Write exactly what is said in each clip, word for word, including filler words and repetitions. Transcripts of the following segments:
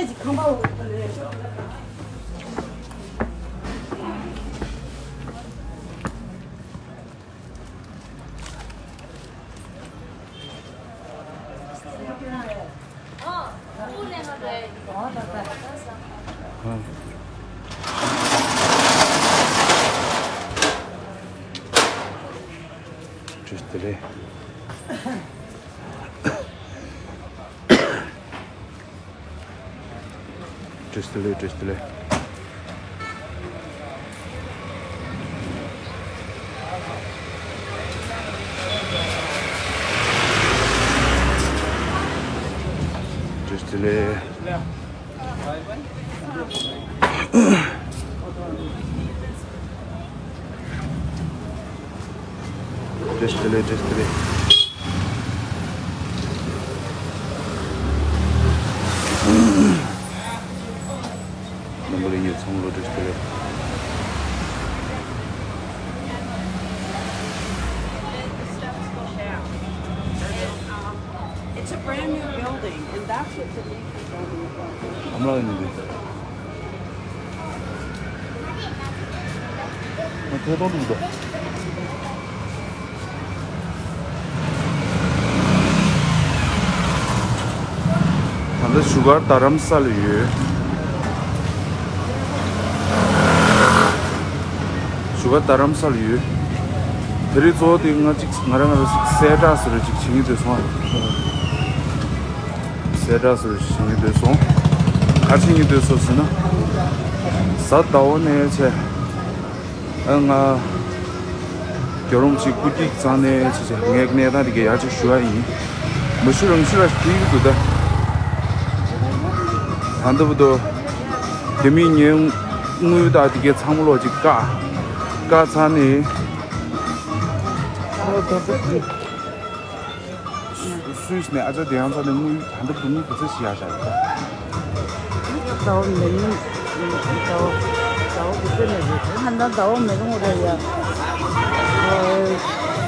བཀྲ་ཤིས་བདེ་ལེགས། བཀྲ་ཤིས་བདེ་ལེགས། བཀྲ་ཤིས་བདེ་ལེགས། བཀྲ་ཤིས་བདེ་ལེགས། བཀྲ་ཤིས་བདེ་ལེགས། བཀྲ་ཤིས་བདེ་ལེགས། རྣམ་པ་ལྷན་རྒྱས་ཚང་མ་ལ་བཀྲ་ཤིས་བདེ་ལེགས། It's a brand new building, and that's what the new building is. ཨ་མ་ལགས་ཡིན་འདུག་ང་ཐད་གཏོང་འདུག་ད། ད་ལྟ་བཞུགས་སྒར་རྡ་རམ་ས་ལ་ཡོད། བཞུགས་སྒར་རྡ་རམ་ས་ལ་ཡོད། དེ་རིང་གཙོ་བོ་དེ་ང་གཅིག་ང་རང་ང་རང་གསལ་བསྒྲགས་ཟེར་བ་ཅིག་བྱེད་སྙིང་འདོད་སོང་། གསལ་བསྒྲགས་ཟེར་བ་ཅིག་བྱེད་སྙིང་འདོད་སོང་། ག་རེ་བྱེད་སྙིང་འདོད་སོང་ཟེར་ན། གཟའ་ཟླ་བ་ནས་བྱས། ཨ་ང་། རྒྱལ་རོང་གཅིག་སྐུ་སྐྱིད་ཚང་ནས་ཅི་བྱ་ངའི་གནས་སྟངས་དེ་གའི་ཡར་ཅིག་ཞུ་བ་ཡིན། མ་ཞུ་རང་ཞུ་ལ་ཞིག་ཐིག་འདུག་ད། ད་འདི་བུ་དོ། རྒྱ་མིས་ངའི་དངུལ་དང་དེ་གའི་ཚང་མ་ལོག་ཅིག་བཀག་བཀག་ཚར་ནས། ཨོ་ད་ད་ད། སུད་སི་ནས་ཨ་ཅག་དེ་ཡང་ཚ་ནས་དངུལ་ད་ལྟ་དུ་དངུལ་ག་ཚོད་ཞིག་ཡག་ཤག་ཡོད་ད། ཟླ་བ་མེད་ནི་ཟླ་བ་ཟླ་བ་ག་ཚོད་ནས་རེད། ད་ལྟ་ཟླ་བ་མེད་རུང་རེད་ཡ།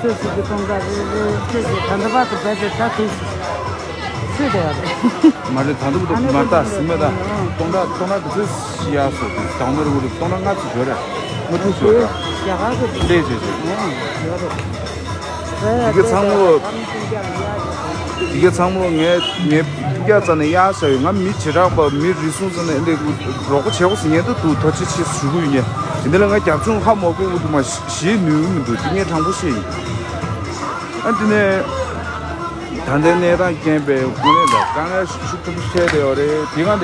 སུད་སི་གི་སྟོང་ཁ་རེད་རེད་ཁྱེད་ཀྱིས་ད་ལྟ་བར་དུ་བས་ཏེ་ད་དུས་སུ་སུད་དེ་ཡ་རེད། མ་རེད་ད་ལྟ་བར་དུ་མ་ད་སུ་མ་ད་སྟོང་ཁ་སྟོང་ཁ་ག་ཚོད་ཞིག་ཡག་སོ་དུས་ཟླ་བ་མེད་རུང་རེད་སྟོང་ཁ་ལྔ་ཚོད་ཡོད་རེད། མ་ཐུག་ཡོད་རེད། རྒྱ་གར་གི་ལས་བྱེད་བྱེད། ཡོད་རེད། དེ་ག་ཚང་མ་དེ་ག་ཚང་མ་ངས་ངས་སྤུ་རྒྱག་རྩ་ནས་གཡར་བཞག་ཡོད། ང་མི་བྱེ་བྲག་པ་མི་རེ་ཟུང་རྩ་ནས་འདི་རོགས་པ་བྱེད་དགོས་ཟེར་ཉན་དུ་འདུག་ཐོ་ཆེ་ཆེ་ཞུ་གི་ཡོད་ཉན། དེ་འདི་ལ་ང་རྒྱབ་ལྗོངས་ཧ་མ་གོ་གི་འདུག་མ་ཞེད་ནུས་མི་འདུག་དེ་ངས་དྲང་པོ་བཤད་ཡིན། ཨ་འདི་ནས་ད་ལྟའི་གནས་སྟངས་རྐྱེན་པས་དངོས་གནས་ད་དཀའ་ངལ་ཤུགས་ཆེན་པོ་འཕྲད་བསྡད་ཡོད་རེད་དེ་ག་ནས།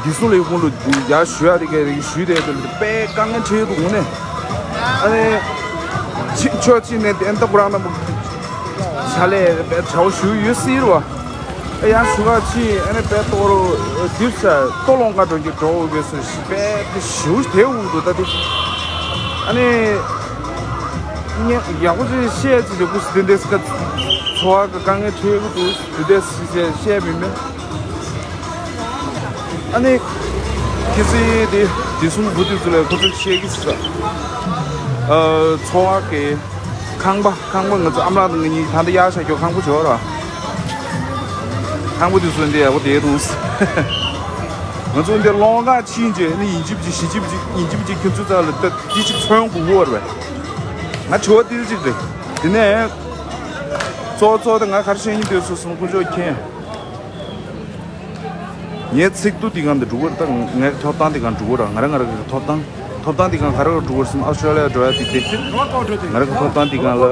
འདི་སུ་ལས་ཁོང་ལ་ཡར་ཞུ་ཡ་དེ་ག་རེ་ཞུས་དེ་དེ་དཔེ་དཀའ་ངལ་འཕྲད་འདུག་ངོ་ནས། ཨ་ནི། ཕྱི་ཕྱོགས་གཅིག་ནས་དེ་ད་ཁོ་རང་རྣམ་པ་ཤ་ལས་དཔེ་བྱ་བ་ཞུ་ཡོད་སྲིད་རེད་བ། ཨ་ཡང་ཞུ་ག་ཕྱིན་ཨ་ནི་དཔེ་ལྟོ་རོ་འདིར་ས་ལྟོ་ལོང་ག་འགྲོ་གི་འགྲོ་འོས་པའི་སུ་ཞིག་དཔེ་དེ་ཞུ་དེ་འུ་འདུག་ད་དེ། ཨ་ནི། ངས་ཡག་པོ་ཅིག་བཤད་ཅིག་འདུག་སི་དེ་འདྲས་ཀ་ཚོ་བ་གི་དཀའ་ངལ་འཕྲད་གི་འདུག་དེ་འདྲས་ཞིག་བཤད་མིན་མིན། ཨ་ནི། ཁྱེད་ཚོས་དེ་དེ་གསུམ་བུ་དེ་ཚོ་ལ་ཁོ་ཚོས་བཤད་ཀྱི་ཟེར། ཨ། འཚོ་བ་གི་ཁང་པ་ཁང་པ་ང་ཚོ་ཨ་མ་ལགས་དང་ང་གཉིས་ད་ལྟ་གཡར་བཞག་རྒྱུ་ཁང་པ་ཅིག་ཡོད་ར། ཁང་པ་དེ་ཚོ་འདི་ཡག་པོ་བསྡད་འདུག་ང་ཚོ་འདི་སློང་ག་ཕྱིན་རྗེས་ནི་ཡིན་གཅིག་མིན་གཅིག་གཞིས་གཅིག་མིན་གཅིག་ཡིན་གཅིག་མིན་གཅིག་ཁྱོད་ཚོའི་རྩ་ལ་ད་དེ་གཅིག་ཚོན་དགོས་ཀྱི་ཡོད་རེད་པས། ང་དྲི་བ་དེ་གཅིག་རེད། དེ་ནས་གཙོ་བོ་གཙོ་བོ་དེ་ང་ག་རེ་བཤད་སྙིང་འདོད་སོང་ཟེར་ན་དཀོན་མཆོག་མཁྱེན། ངའི་ཚིག་ཏུ་འདི་གང་དུ་འགྲོ་གི་རེད། ད་ངའི་ཐོབ་ཐང་འདི་གང་འགྲོ་གི་རེད། ང་རང་ང་རང་གི་ཐོབ་ཐང་ཐོབ་ཐང་འདི་གང་ག་རེ་འགྲོ་གི་རེད་ཟེར་ན་ཨོ་སི་ཀྲོ་ལི་ཡ་འགྲོ་ཡ་འདི་དེ་ང་རང་གི་ཐོབ་ཐང་འདི་གང་ལ་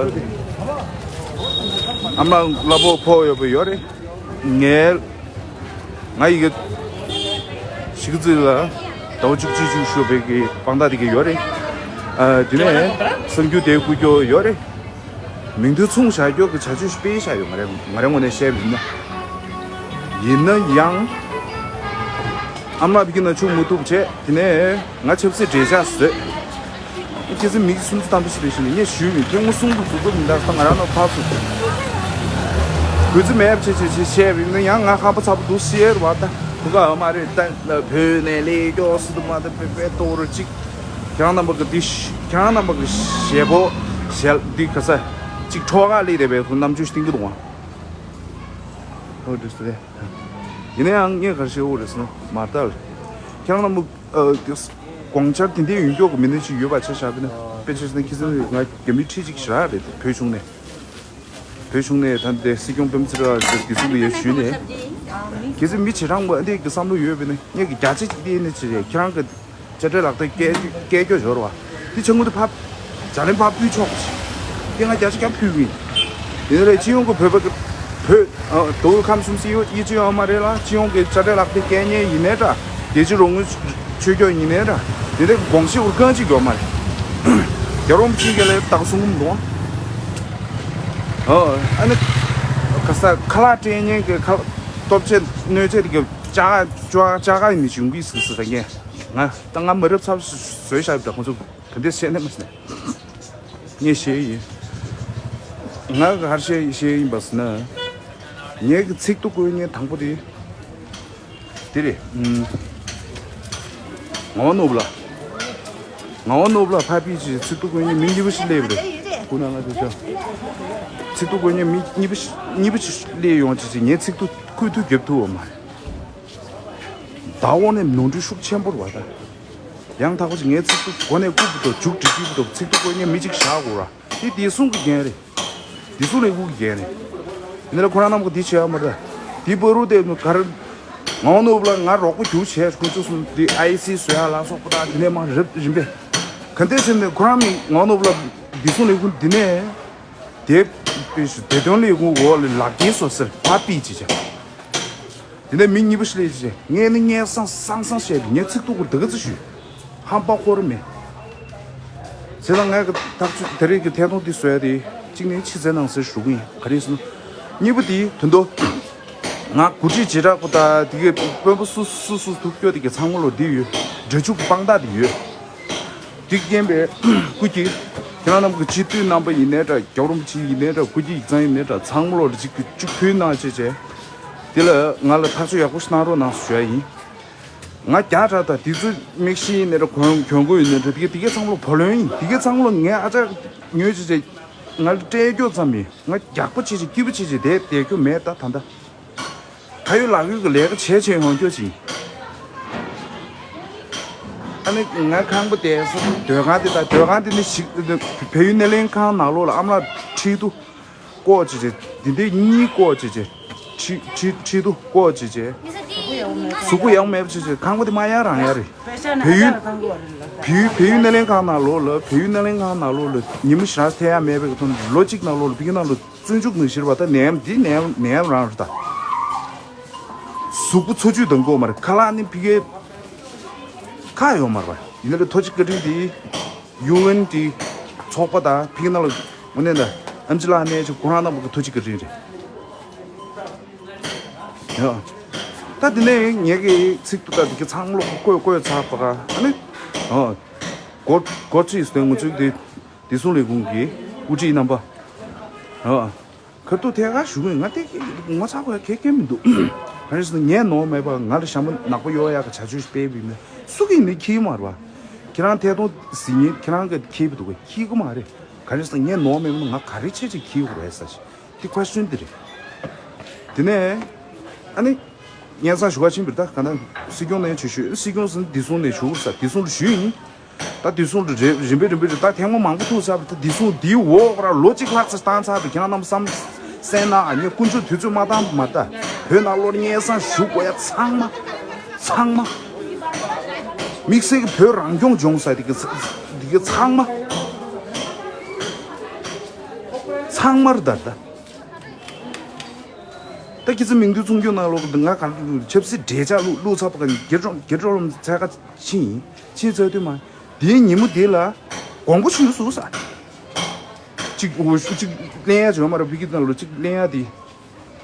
ཨ་མ་གླ་ཕོགས་ཕོག་ཡོད་པ་ཡོད་རེད། ངའི་ང་ཡི་གེ་ཞིག་རྩིས་ལ་ཟླ་བ་བཅུ་གཅིག་བཅུ་ཤོག་པའི་གི་དཔང་རྟགས་འདི་གི་ཡོད་རེད། ཨ་དེ་ནས་གསར་འགྱུར་དེ་བསྐུར་རྒྱུ་ཡོད་རེད། མིང་དོན་མཚུངས་བཞག་རྒྱུ་གི་བྱ་སྤྱོད་སྤེལ་བཞག་ཡོད། ང་རང་ང་རང་ངོས་ནས་བཤད་པ་ཡིན་ན། ཡིན་ན་ཡང་། ཨ་མ་ཕ་གི་ན་ཆུང་མུ་ཐུབ་བྱས་དེ་ནས་ང་ཆབ་སྲིད་འབྲེལ་ཆགས་བཟོས། ཁྱེད་ཚོ་མི་སུམ་ཅུ་ཐམ་པ་ཞིག་རེད་ཞུ་ནས་ངས་ཞུས་མིན་ཐེངས་མ་གསུམ་དུ་འཛུགས་པ་མི་འདུག་ད་ང་རང་ནང་ཕར་ཚུར་གུས་བརྩི་མེད་པ་བྱེད་བྱེད་བྱེད་བཤད་པ་ཡིན་ན་ཡང་ང་ཧམ་པ་ཚ་པོ་འདུག་ཤེས་རེད་བ། ད་གུ་ག་ཨ་མ་རེད། ད་བོད་ནས་ལས་སྐྱོ་སི་དུ་མ་ད་པེ་པེ་ཏོ་རུ་ཅིག་ཁྱེད་རང་རྣམ་པ་གི་འདི་ཤ་ཁྱེད་རང་རྣམ་པ་གི་ཞེ་པོ་ཞལ་འདི་ག་ས་ཅིག་ཁྲོ་ག་ལས་རེད་པས་ཁོ་རྣམ་དཔྱོད་ཤ་སྟེང་གི་འདུག་ཨང་། ཧོ་འདྲི་སྟེ། ཡིན་ན་ཡང་ངས་ག་རེ་བཤད་འོ་རེད་ཟེར་ན་མ་ལྟ་ལ། ཁྱེད་རང་རྣམ་པ་ཨ་དགོངས་འཆར་དེ་འདྲའི་ཡོད་མཁན་གྱི་མི་སྣ་ཅིག་ཡོད་པ་ཆ་བཞག་པ་ཡིན་ན། དཔེ་ཆ་བཞག་ན་ཁྱེད་ཚོ་ང་རྒྱ་མི་ཁྲི་གཅིག་ཞེ་དྲག་རེད་དེ། བོད་གཞུང་ནས། བོད་གཞུང་ནས་ད་ལྟའི་སྲིད་སྐྱོང་སྤེན་པ་ཚེ་རིང་ལགས་དེ་ཚོ་ལ་ཡར་ཞུས་ནས། གལ་སྲིད་མི་བྱེ་བྲག་པ་འདི་གི་བསམ་བློ་ཡོད་པ་ཡིན་ན་ངས་ཀྱི་བརྒྱ་ཆ་གཅིག་དེ་ནས་བྱེད་རེད། ཁྱེད་རང་གི་དཔྱ་ཁྲལ་ལག་དེབ་སྐད་སྐད་སྐྱོ་འབྱོར་བ། དེ་ཆུང་ངུ་དེ་ཕབ། འཇར་ལན་ཕབ་ཕུལ་ཆོག་གི། དེ་ང་བརྒྱ་ཆ་བརྒྱ་ཕུལ་གི་ཡིན། དེ་ནས་སྤྱི་ཡོངས་ཀྱི་བོད་པ་གི་བོད་ཨ་མདོ་དབུས་ཁམས་གསུམ་སྲིད་ཡོད་ཡིད་ཆེས་ཡོད་མ་རེད་ལ། སྤྱི་ཡོངས་ཀྱི་དཔྱ་ཁྲལ་ལག་དེབ་སྐད་སྙན་ཡིན་ནའི་འདྲ། རྒྱལ་སྤྱི་རོགས་དངུལ་ཆོས་སྐྱོང་ཡིན་ནའི་འདྲ། དེ་འདྲའི་དགོངས་གཞི་འུར་རྐང་གཅིག་ཡོད་མ་རེད། རྒྱལ་བ་རིན་པོ་ཆེ་མཁན་ལ་རྟག་གསུང་གི་མི་འདུག་ཨ་ཨ་ནི་ག་ས་ཁ་ལག་སྤྲད་མཁན་གྱི་ཁ་ལག་སྟོབས་ཆེ་གནོད་ཆེ་དེ་གི་ལྕགས་ལྕགས་ལྕགས་ཀ་ཡིན་ནི་བྱུང་གི་ཟིག་ཟེར་ད་ངས་ང་ད་ང་མི་རབས་ཚབ་བཟོས་བཞག་པ་ཁོང་ཚོ་ག་འདྲས་བཤད་ནས་མ་ཟིན། ངས་བཤད་ཡིན། ང་ག་རེ་བཤད་བཤད་ཡིན་པ་ཟེར་ན། ངས་གི་ཚིག་ཏུ་བཀོད་མཁན་དང་པོ་དེ། དེ་རེད། ཨུམ། ངག་དབང་ནོར་བུ་ལགས། ངག་དབང་ནོར་བུ་ལགས་ཕ་པི་ཅི་ཚིག་ཏུ་བཀོད་མཁན་མི་གཉིས་པ་ཞིག་སླེབས་རེད། སྐུ་ན་ང་དེ་ཆ། ཚིག་ཏུ་བཀོད་མཁན་མི་གཉིས་པ་ཞིག་གཉིས་པ་ཞིག་སླེབས་ཡོང་ཅི་ཅི་ངས་ཚིག་ཏུ་བཀོད་དུ་རྒྱབ་ཐུབ་བ་མ་རེད། ཟླ་འོག་ནས་ནོར་འཁྲུལ་ཤུགས་ཆེན་པོ་རེད་བ་ད། ཡང་དག་པ་ཅིག་ངའི་ཚིག་ཏུ་མགོ་ནས་རྐུབ་བུ་དང་མཇུག་སྒྲིལ་རྒྱུ་བུ་དང་ཚིག་ཏུ་བཀོད་མཁན་མི་གཅིག་བཞག་དགོས་ར། དེ་བདེ་སྲུང་གི་འགན་རེད། བདེ་སྲུང་ལས་ཁུངས་ཀྱི་འགན་རེད། ཡིན་ན་ལ་ཁོ་རང་རྣམས་ཀྱིས་དེ་བྱས་ཡོད་མ་རེད། དེ་བར་དུ་དེ་ག་རེ། ངག་དབང་ནོར་བུ་ལགས་ང་རོགས་པ་རྒྱུགས་བྱས་ཁོང་ཚོ་གསུམ་དེ་ཨའི་སི་བཟོ་ཡ་ལ་སོགས་པ་དང་དེ་ནས་མར་རིམ་རིམ་པས། ག་འདྲས་བྱས་ནས་ཁོ་རང་ནི་ངག་དབང་ནོར་བུ་ལགས་བདེ་སྲུང་ལས་ཁུངས་འདི་ནས་དེ་དཔེ་ཞུ་བདེ་དོན་ལས་ཁུངས་འོག་ལ་ལག་འཁྱེར་བཟོ་སར་ཕར་ཕུད་ཅིག་བྱས། དེ་ནས་མི་གཉིས་པ་ཞིག་སླེབས་རྗེས་ངས་ནི་སྙན་སེང་སང་སང་བཤད་པའི་ངས་ཚིག་ཐོག་གུར་དེ་ག་ཚོད་ཞུས། ཧམ་པ་ཁོ་ར་མེད། བྱས་ཙང་ངས་ཐག་གཅོད་དེ་རིང་གི་ཐད་གཏོང་འདི་བཟོ་ཡ་དེ་གཅིག་ནས་ཕྱི་གསལ་ནང་གསལ་ཞུ་གི་ཡིན། ག་རེ་ཟེར་ན། གཉིས་པ་དེ་དོན་དུ་ང་འགོ་ཁྲིད་བྱེ་བྲག་པོ་དང་དེ་གའི་དཔོན་པོ་སུ་སུ་སུ་ཐུག་སྐྱོ་དེ་གའི་ཚང་མ་ལོ་འདི་ཡོད། འདྲ་འཇུག་གི་དཔང་རྟགས་དེ་ཡོད། འདི་རྐྱེན་པས་སྐུ་གྱིས་ཁྱེད་རང་རྣམས་ཀྱི་སྤྱི་འཐུས་རྣམ་པ་ཡིན་ནའི་འདྲ། རྒྱལ་བ་རིན་པོ་ཆེ་ཡིན་ནའི་འདྲ། སྐུ་སྒེར་ཡིག་ཚང་ཡིན་ནའི་འདྲ། ཚང་མ་ལོ་གཅིག་གཅིག་ཕུལ་གནང་བྱས་བྱས། དེ་ལ་ང་ལ་ཐག་གཅོད་ཡག་པོ་ཞིག་གནང་རོགས་གནང་ཞུ་ཡ་ཡིན། ང་རྒྱ་གྲགས་དང་དེ་ཚོ་མིག་ཤེལ་ཡིན་ནའི་འདྲ། གྱོན་གོས་ཡིན་ནའི་འདྲ། དེ་ག་དེ་ག་ཚང་མ་ལོ་བུ་ལོན་ཡིན། དེ་ག་ཚང་མ་ལོ་ངས་ཨ་ཅག་ཉོས་བྱས་བྱས། ང་ལ་སྤྲད་རྒྱུ་ཙམ་ཡིན། ང་རྒྱགས་པོ་བྱས་བྱས་སྐྱིད་པོ་བྱས་བྱས་བསྡད་བསྡད་རྒྱུ་མེད་ད་ད་ལྟ། ཁ་ཡོད་ལག་ཡོད་ཀྱི་ལས་ཀ་བྱས་བྱས་ཡོང་རྒྱུ་ཅིག་ཨ་ནི་ང་ཁང་པ་དེ་སྡོད་ཁང་དེ་དང་སྡོད་ཁང་དེ་ནི་ཞིག་བལ་ཡུལ་སྣེ་ལེན་ཁང་ནང་ལོགས་ལ་ཨ་མ་ལགས་ཁྲིད་དུ་བཀོག་བྱས་བྱས། འདི་འདི་གཉིས་བཀོག་བྱས་བྱས། ཁྲིད་ཁྲིད་ཁྲིད་དུ་བཀོག་བྱས་བྱས། གཟུགས་པོ་ཡག་མེད་བྱས་བྱས། ཁང་པ་དེ་མ་ཡར་རང་ཡར་རེད། བལ་ཡུལ་བལ་ཡུལ་བལ་ཡུལ་སྣེ་ལེན་ཁང་ནང་ལོགས་ལ་བལ་ཡུལ་སྣེ་ལེན་ཁང་ནང་ལོགས་ལ་ཉིན་མོ་ཞག་ཐེ་ཡ་མེད་པའི་ཐོག་ལོ་གཅིག་ནང་ལོགས་ལ་བི་གི་ནང་ལ། བཙོན་འཇུག་ནང་བཞིར་བ་ད་ནད་ཡམས་འདི་ནད་ཡམས་ནད་ཡམས་རང་རེད་ད། གཟུགས་པོ་འཚོ་བཅུད་དང་དགོས་མ་རེད། ཁ་ལག་ནི་ཕི་གའི་ཁ་ཡོད་མ་རེད་པ། ཡིན་ན་རེད། ཐོ་ཅི་བཀའ་དྲིན་དེ་ཡུ་ཨེན་དེ་ཚོགས་པ་དང་ཕི་གི་ནང་ལ་དངོས་གནས་ད་ཨམ་ཆི་ལགས་ནས་ཅིག་ཁོ་རང་རྣམ་པ་གི་ཐོ་ཅི་བཀའ་དྲིན་རེད། ཡ། ད་དེ་ནས་ངས་ཀྱི་ཚིག་ཏུ་ད་དེ་གི་ཚང་མ་ལོ་བཀོད་བཀོད་ཚར་པ་ག་ཨ་ནི། ཨ། སྒོ་སྒོ་ཚིགས་སུ་ངོ་ཚུལ་དེ། བདེ་སྲུང་ལས་ཁུངས་ཀྱི་དབུ་ཁྲིད་རྣམ་པ། ཨ། ཁ་ཐུག་ཐད་ཀར་ཞུ་གི་ཡིན། ང་དེ་ངོ་ཚ་དགོས་ཡ་གལ་གལ་མི་འདུག་ག་རེ་ཟེར་ན་ངས་ནོར་མེད་པ་ང་ལ་ཞྭ་མོ་ནག་པོ་གཡོག་ཡག་གི་བྱ་སྤྱོད་ཞིག་སྤེལ་བའི་མི་སུ་གིས་ནི་འཁྱེར་མ་རེད་པ། ཁྱེད་རང་ཐད་གཏོང་ཟིན་ཡིན། ཁྱེད་རང་གིས་འཁྱེར་བ་འདུག་གས། འཁྱེར་གི་མ་རེད། ག་རེ་ཟེར་ན་ངས་ནོར་མེད་པ་ན་ང་ག་རེ་བྱས་བྱས་འཁྱེར་དགོས་རེད་ཟེར་ཞིག་དེ་ཁོ་ཤོན་དེ་རེད། དེ་ནས་ཨ་ནི་སྙན་སེང་ཞུ་ག་ཕྱིན་པ་རེད། ད་ག་ན་སྲིད་སྐྱོང་ནས་ཆོས་ཞུས། སྲིད་སྐྱོང་ཟེར་ན་བདེ་སྲུང་ནས་ཞུ་དགོས་ས། བདེ་སྲུང་ལ་ཞུས་ཡིན། ད་བདེ་སྲུང་རེ་རིམ་པས་རིམ་པས་རེད། ད་ཐེངས་མ་མང་པོ་ཐུག་ཚར་བ། ད་བདེ་སྲུང་འདིའི་འོག་ར་ལོ་གཅིག་ལྷག་ཙམ་བཏང་ཚར་བ། ཁྱེད་རང་རྣམས་བསམ་གསན་ན་ཨ་ནི་དཀོན་མཆོག་དུས་ཚོད་མ་བཏང་བ་མ་རེད། ད་བོད་ནང་ལོགས་སྙན་སེང་ཞུ་དགོས་ཡ་ཚང་མ་ཚང་མ་དམིགས་བསལ་གྱི་བོད་རང་སྐྱོང་ལྗོངས་ཟེར་དེ་གི་དེ་གི་ཚང་མ་ཚང་མར་ད་ད་ད་ཁྱེད་ཚོ་མིང་དོན་ཚོགས་ཆུང་ནང་ལོགས་ང་ག་ཆབ་སྲིད་འབྲེལ་ཆགས་བླུགས་བླུགས་ཚར་བ་ག་ནི་སྒེར་གྲོང་སྒེར་གྲོང་ལ་འཚོལ་ག་ཕྱིན་ཡིན། ཕྱིན་ཚར་དུས་མ། དེའི་ཉིན་མོ་དེ་ལ་དགོངས་པ་ཞུས་སོང་ས། གཅིག་འོ་ཤུ་གཅིག་ལེན་ཡ་ཡོད་མ་རེད། བི་གི་ནང་ལོ་གཅིག་ལེན་ཡ་དེ་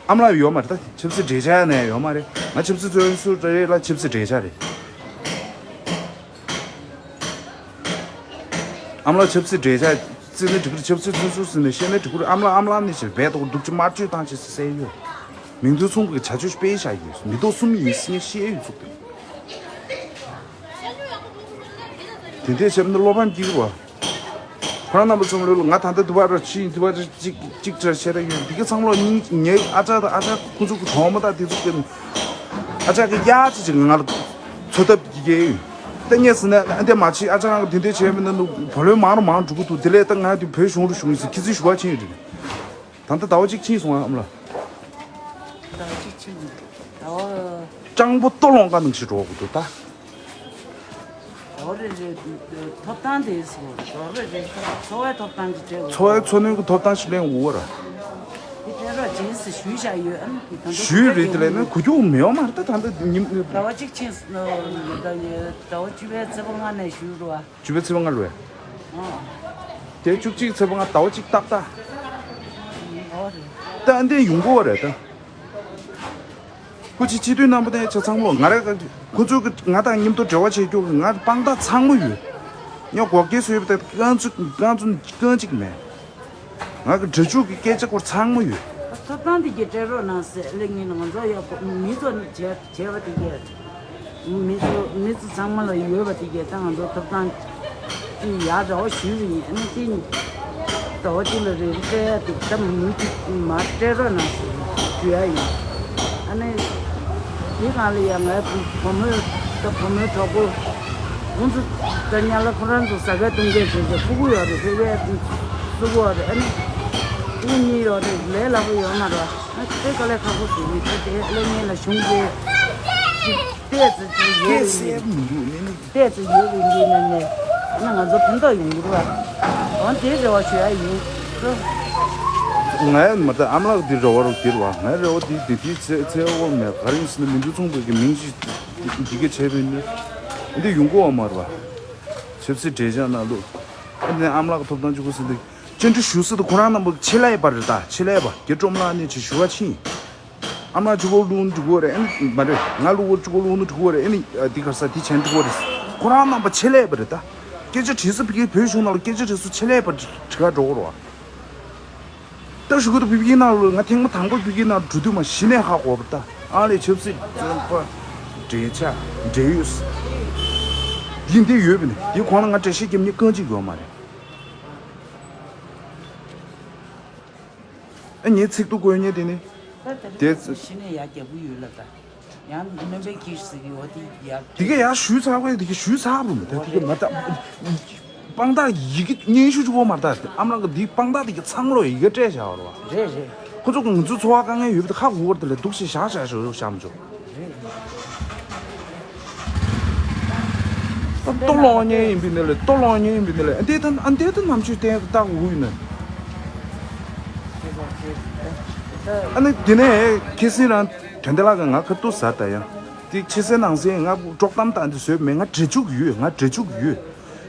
ཨ་མ་ལགས་ཡོད་མ་རེད། ད་ཆབ་སྲིད་འབྲེལ་ཆགས་ནས་ཡོད་མ་རེད། ང་ཆབ་སྲིད་བཙོན་ཟུར་རེད་ལ་ཆབ་སྲིད་འབྲེལ་ཆགས་རེད། ཨ་མ་ལགས་ཆབ་སྲིད་འབྲེལ་ཆགས་བརྩི་ནས་འགྲིག་གི་རེད། ཆབ་སྲིད་བཙོན་ཟུར་ཟིན་ནས་བཤད་ནས་འགྲིག་གི་རེད། ཨ་མ་ལགས་ཨ་མ་ལགས་ནས་ཕྱིར་བས་ཐོག་སྡུག་ཅི་དམར་མཆོད་བཏང་བྱས་སེ་བསད་ཡོད། མིང་དོན་མཚུངས་པའི་བྱ་སྤྱོད་སྤེལ་བཞག་ཡོད། མི་ཐོག་གསུམ་ཡིན་ཟེར་ནས་བཤད་ཡོད་ཚུགས་དེ། དེ་འདྲས་བྱས་ན་བློ་ཕམ་སྐྱེ་གི་རེད་བ། ཁོ་རང་རྣམ་པ་ཚང་མ་ལོས་ལ་ང་ད་ལྟ་དུ་བ་ར་ཕྱིན་དུ་བ་ར་གཅིག་གཅིག་ཆར་བཤད་ད་ཡོད། འདི་ག་ཚང་མ་ལ་སྙིང་ཉེ་ཨ་ཅག་དང་ཨ་ཅག་ཁོ་ཚོ་གི་གྲོགས་མོ་དང་དེ་ཚོ་གི་ ཨ་ཅག་གི་གཡག་ཅིག་ཅིག་ང་ལ་འཚོ་ཐབས་ཀྱི་སྐྱེལ་ཡོད། ད་ངས་ཟེར་ན་ཨ་འདི་མ་བྱེད། ཨ་ཅག་རང་གི་དེ་འདྲས་བྱས་མིན་ན་ནུ་བུ་ལོན་མང་རུ་མང་འགྲོ་གི་འདུག་དེ་ལས་ད་ང་དེ་བོད་གཞུང་རུ་གཞུང་ཡིན་ཟེར་ཁྱི་ཚིག་ཞུ་བ་ཕྱིན་ཡོད་རེད། ད་ལྟ་ཟླ་བ་གཅིག་ཕྱིན་སོང་ཨ་ཨམ་ལགས། ཟླ་བ་གཅིག་ཕྱིན་ཟླ་བ། སྤྱང་པོ་ལྟོ་སློང་ག་ནང་བཞིན་འགྲོ་གི་འདུག་ད། འོ་རེད་རེད། ཐོབ་ཐང་དེ་ཟེར་བ་འོ་རེད་རེད། འཚོ་བའི་ཐོབ་ཐང་གི་སྤྲད་འོ། འཚོ་བའི་འཚོ་གནས་ཀྱི་ཐོབ་ཐང་ཞིག་ལེན་འོ་ར། དེ་སྤྲད་རོགས་བྱེད་ཟེར་ཞུས་བཞག་ཡོད་ཨ་ནི་དེ་ད་དུང་ཞུས་རེད། དེ་ལས་ནི་གུ་རྒྱུག་མེད་བ་མ་རེད། ད་ད་ལྟ་ཉིན་ཟླ་བ་གཅིག་ཕྱིན་ཟླ་བ་བཅུ་པའི་ཚེས་པ་ལྔ་ནས་ཞུས་རོགས་ཨ། བཅུ་པའི་ཚེས་པ་ལྔ་རེད། ཨ། དེ་བཅུ་གཅིག་ཚེས་པ་ལྔ་ཟླ་བ་གཅིག་ཏག་ཏག་འོ་རེད། ད་ཨ་འདི་ཡོང་གི་བ་རེད་ད། སྐུ་མཁྱེན་སྤྱི་འཐུས་རྣམ་པ་དང་ཆ་ཚང་མ་ང་རང་ཁོ་ཚོས་ང་དང་མཉམ་དུ་འབྲེལ་བ་བྱེད་རྒྱུ་ང་དཔང་རྟགས་ཚང་མ་ཡོད། ངས་འགོག་རྐྱེན་བཟོས་པ་དང་རྐང་ཚུགས་རྐང་ཚུགས་རྐང་གཅིག་མེད། ང་གི་འབྲེལ་འཇུག་གི་སྐད་ཆ་སྐོར་ཚང་མ་ཡོད། ཐོབ་ཐང་དེ་གྱད་སྤྲད་རོགས་གནང་ཟེར་ལེ་ངས་ང་ཚོ་ཡག་པོ་མི་ཚོ་བྱས་བྱས་པ་དེ་གྱད། མི་ཚོ་མི་ཚོ་ཚང་མ་ལ་ཡོད་པ་དེ་གས་ད་ང་ཚོ་ཐོབ་ཐང་དེ་ཡག་འདྲ་བོ་ཞུས་པ་ཡིན། ཨ་ནི་དེ་ཟླ་བ་གཅིག་ལ་རེ་རེ་སྤྲད་ཡ་དེ་ད་མི་གཅིག་མར་སྤྲད་རོགས་གནང་ཞུ་ཡ་ཡིན། ཨ་ནི་དེ་སྒང་ལ་ཡ་ངའི་བུ་བུ་མོས་ད་བུ་མོའི་གྲོགས་པོ་ཁོང་ཚོ་ད་ཉ་ལ་ཁོ་རང་ཚོ་ཟ་ཁ་བཏུང་མཁན་བྱས་བྱས་ཕྲུ་གུ་ཡོད་རེད། ཕྲུ་གུ་ཡ་བཙུགས་ཡོད་རེད། ཨ་ནི་ཕྲུ་གུ་གཉིས་ཡོད་རེད། ལས་སླ་པོ་ཡོད་མ་རེད། ཨ་དེ་དཀའ་ལས་ཁག་པོ་ཞིག་རེད། དེ་དེ་ཨ་ལས་ངན་ལ་གཞུང་གིས་ཏོག་ཙམ་ཅིག་ཡོད་རེད། སྐད་གསལ་པོ་མི་འདུག་ནི་ནི། ཏོག་ཙམ་ཡོད་རེད་འདི་ནི་ནི། ཨ་ནི་ང་ཚོ་ཕན་ཐོགས་ཡོང་གི་རེད་བ། འོ་དེ་རེ་བ་ཞུ་ཡ་ཡིན། ང་ཡང་མ་ད་ཨ་མ་ལགས་འདི་རེ་བ་རུ་འདིར་བ། ང་རེ་བ་འདི་འདི་འདི་ཚེ་ཚེ་འོ་མེད་ག་རེ་ཡིན་ཟེར་ན་མི་འདུག་ཚོང་པའི་གི་མིང་ཞིག་འདི་ག་བྱས་པས་ནི་འདི་ཡོང་གི་བ་མ་རེད་བ། ཆབ་སྲིད་འབྲེལ་བྱ་ནང་ལུགས་ཨ་ནི་ཨ་མ་ལགས་ཐོབ་ཐང་ཆུ་བོ་ཟེར་འདི་བཅར་འདྲི་ཞུ་སྲིད་དུ་ཁོ་རང་རྣམ་པ་ཆེད་ལས་པ་རེད། ད་ཆེད་ལས་པ་རྒྱ་ཀྲོམ་ལགས་ནས་ཅིག་ཞུ་བ་ཕྱིན། ཨ་མ་གཅིག་པོ་བླུག་འགྲོ་གི་རེད། ཨ་ནི་མ་རེད། ང་བླུག་པ་གཅིག་པོ་བླུག་ནི་འགྲོ་གི་རེད། ཨ་ནི་འདི་ག་ས་འདི་བྱས་འགྲོ་གི་རེད། ཁོ་རང་རྣམ་པ་ཆེད་ལས་པ་རེད། ད་སྐད་ཆ་དྲིས་ས་ཕ་གིའི་བོད་གཞུང་ནང་ལ་སྐད་ཆ་དྲིས་ས་ཆེད་ལས་པ་དྲི་ག་འགྲོ་གི་རེད་བ། ད་ཞུ་གི་འདུག་ཕ་གིའི་ནང་ལ་ང་ཐེངས་མ་དང་པོ་ཕ་གིའི་ནང་འགྲོ་དུས་མ་གཞི་ནས་ཧ་གོ་བ། ད་ཨ་ལས་ཆབ་སྲིད་བཙོན་པ་འབྲེལ་ཆགས་འབྲེལ་ཡོད་ཡིན་འདི་ཡོད་པ་ནི་འདི་གོང་ལ་ང་འགྲེལ་བཤད་རྒྱབ་མཁན་རྐང་གཅིག་ཡོད་མ་རེད། ཨ་ངའི་ཚིག་ཏུ་བཀོད་མཁན་དེ་ནི། ད་དེ་དེ་རིང་གཞི་ནས་ཡར་རྒྱབ་ཀྱི་ཡོད་ལ་ད། ཡང་སྣོན་པའི་གྱིས་ཟེར་གྱི་འོ་དེ་ཡར། དེ་ག་ཡར་ཞུས་ཚར་བས་དེ་ག་ཞུས་ཚར་བ་མ་ད་དེ་ག་མ་ད། དཔང་རྟགས་ཡི་གེ་སྙན་ཞུ་ཅིག་འོ་མ་ད་ཨ་མ་ལགས་ཀྱི་འདི་དཔང་རྟགས་དེ་ག་ཚང་མ་ལོ་ཡི་གེ་སྤྲད་བཞག་བ་རེད་བ། རེད་རེད། ཁོ་ཚོ་གི་ང་ཚོའི་འཚོ་བ་དཀའ་ངལ་ཡོད་པ་དེ་ཁག་དགོས་བར་དེ་ལས་སྡུག་ཞིག་བཞག་བཞག་ཞོ་བཞག་མ་ཆོག་ལྟོ་ལོང་ཉེ་ཡིན་པའི་ནི་ལས་ལྟོ་ལོང་ཉེ་ཡིན་པའི་ནི་ལས་ཨ་འདས་ད་ཨ་འདས་ད་ནམ་ཆོས་བསྟན་བཏགས་འུ་ཡིན་ནི། ཨ་ནི་དེ་ནས་ཁེ་སྲིང་རང་དོན་དེ་ལག་གི་ང་ཁ་ཏུ་ཟ་ད་ཡང་དེ་ཕྱི་གསལ་ནང་གསལ་ང་དཀྲོག་གཏམ་བཏང་དེ་བཟོས་མེད། ང་འབྲེལ་འཇུག་ཡོད། ང་འབྲེལ་འཇུག་ཡོད།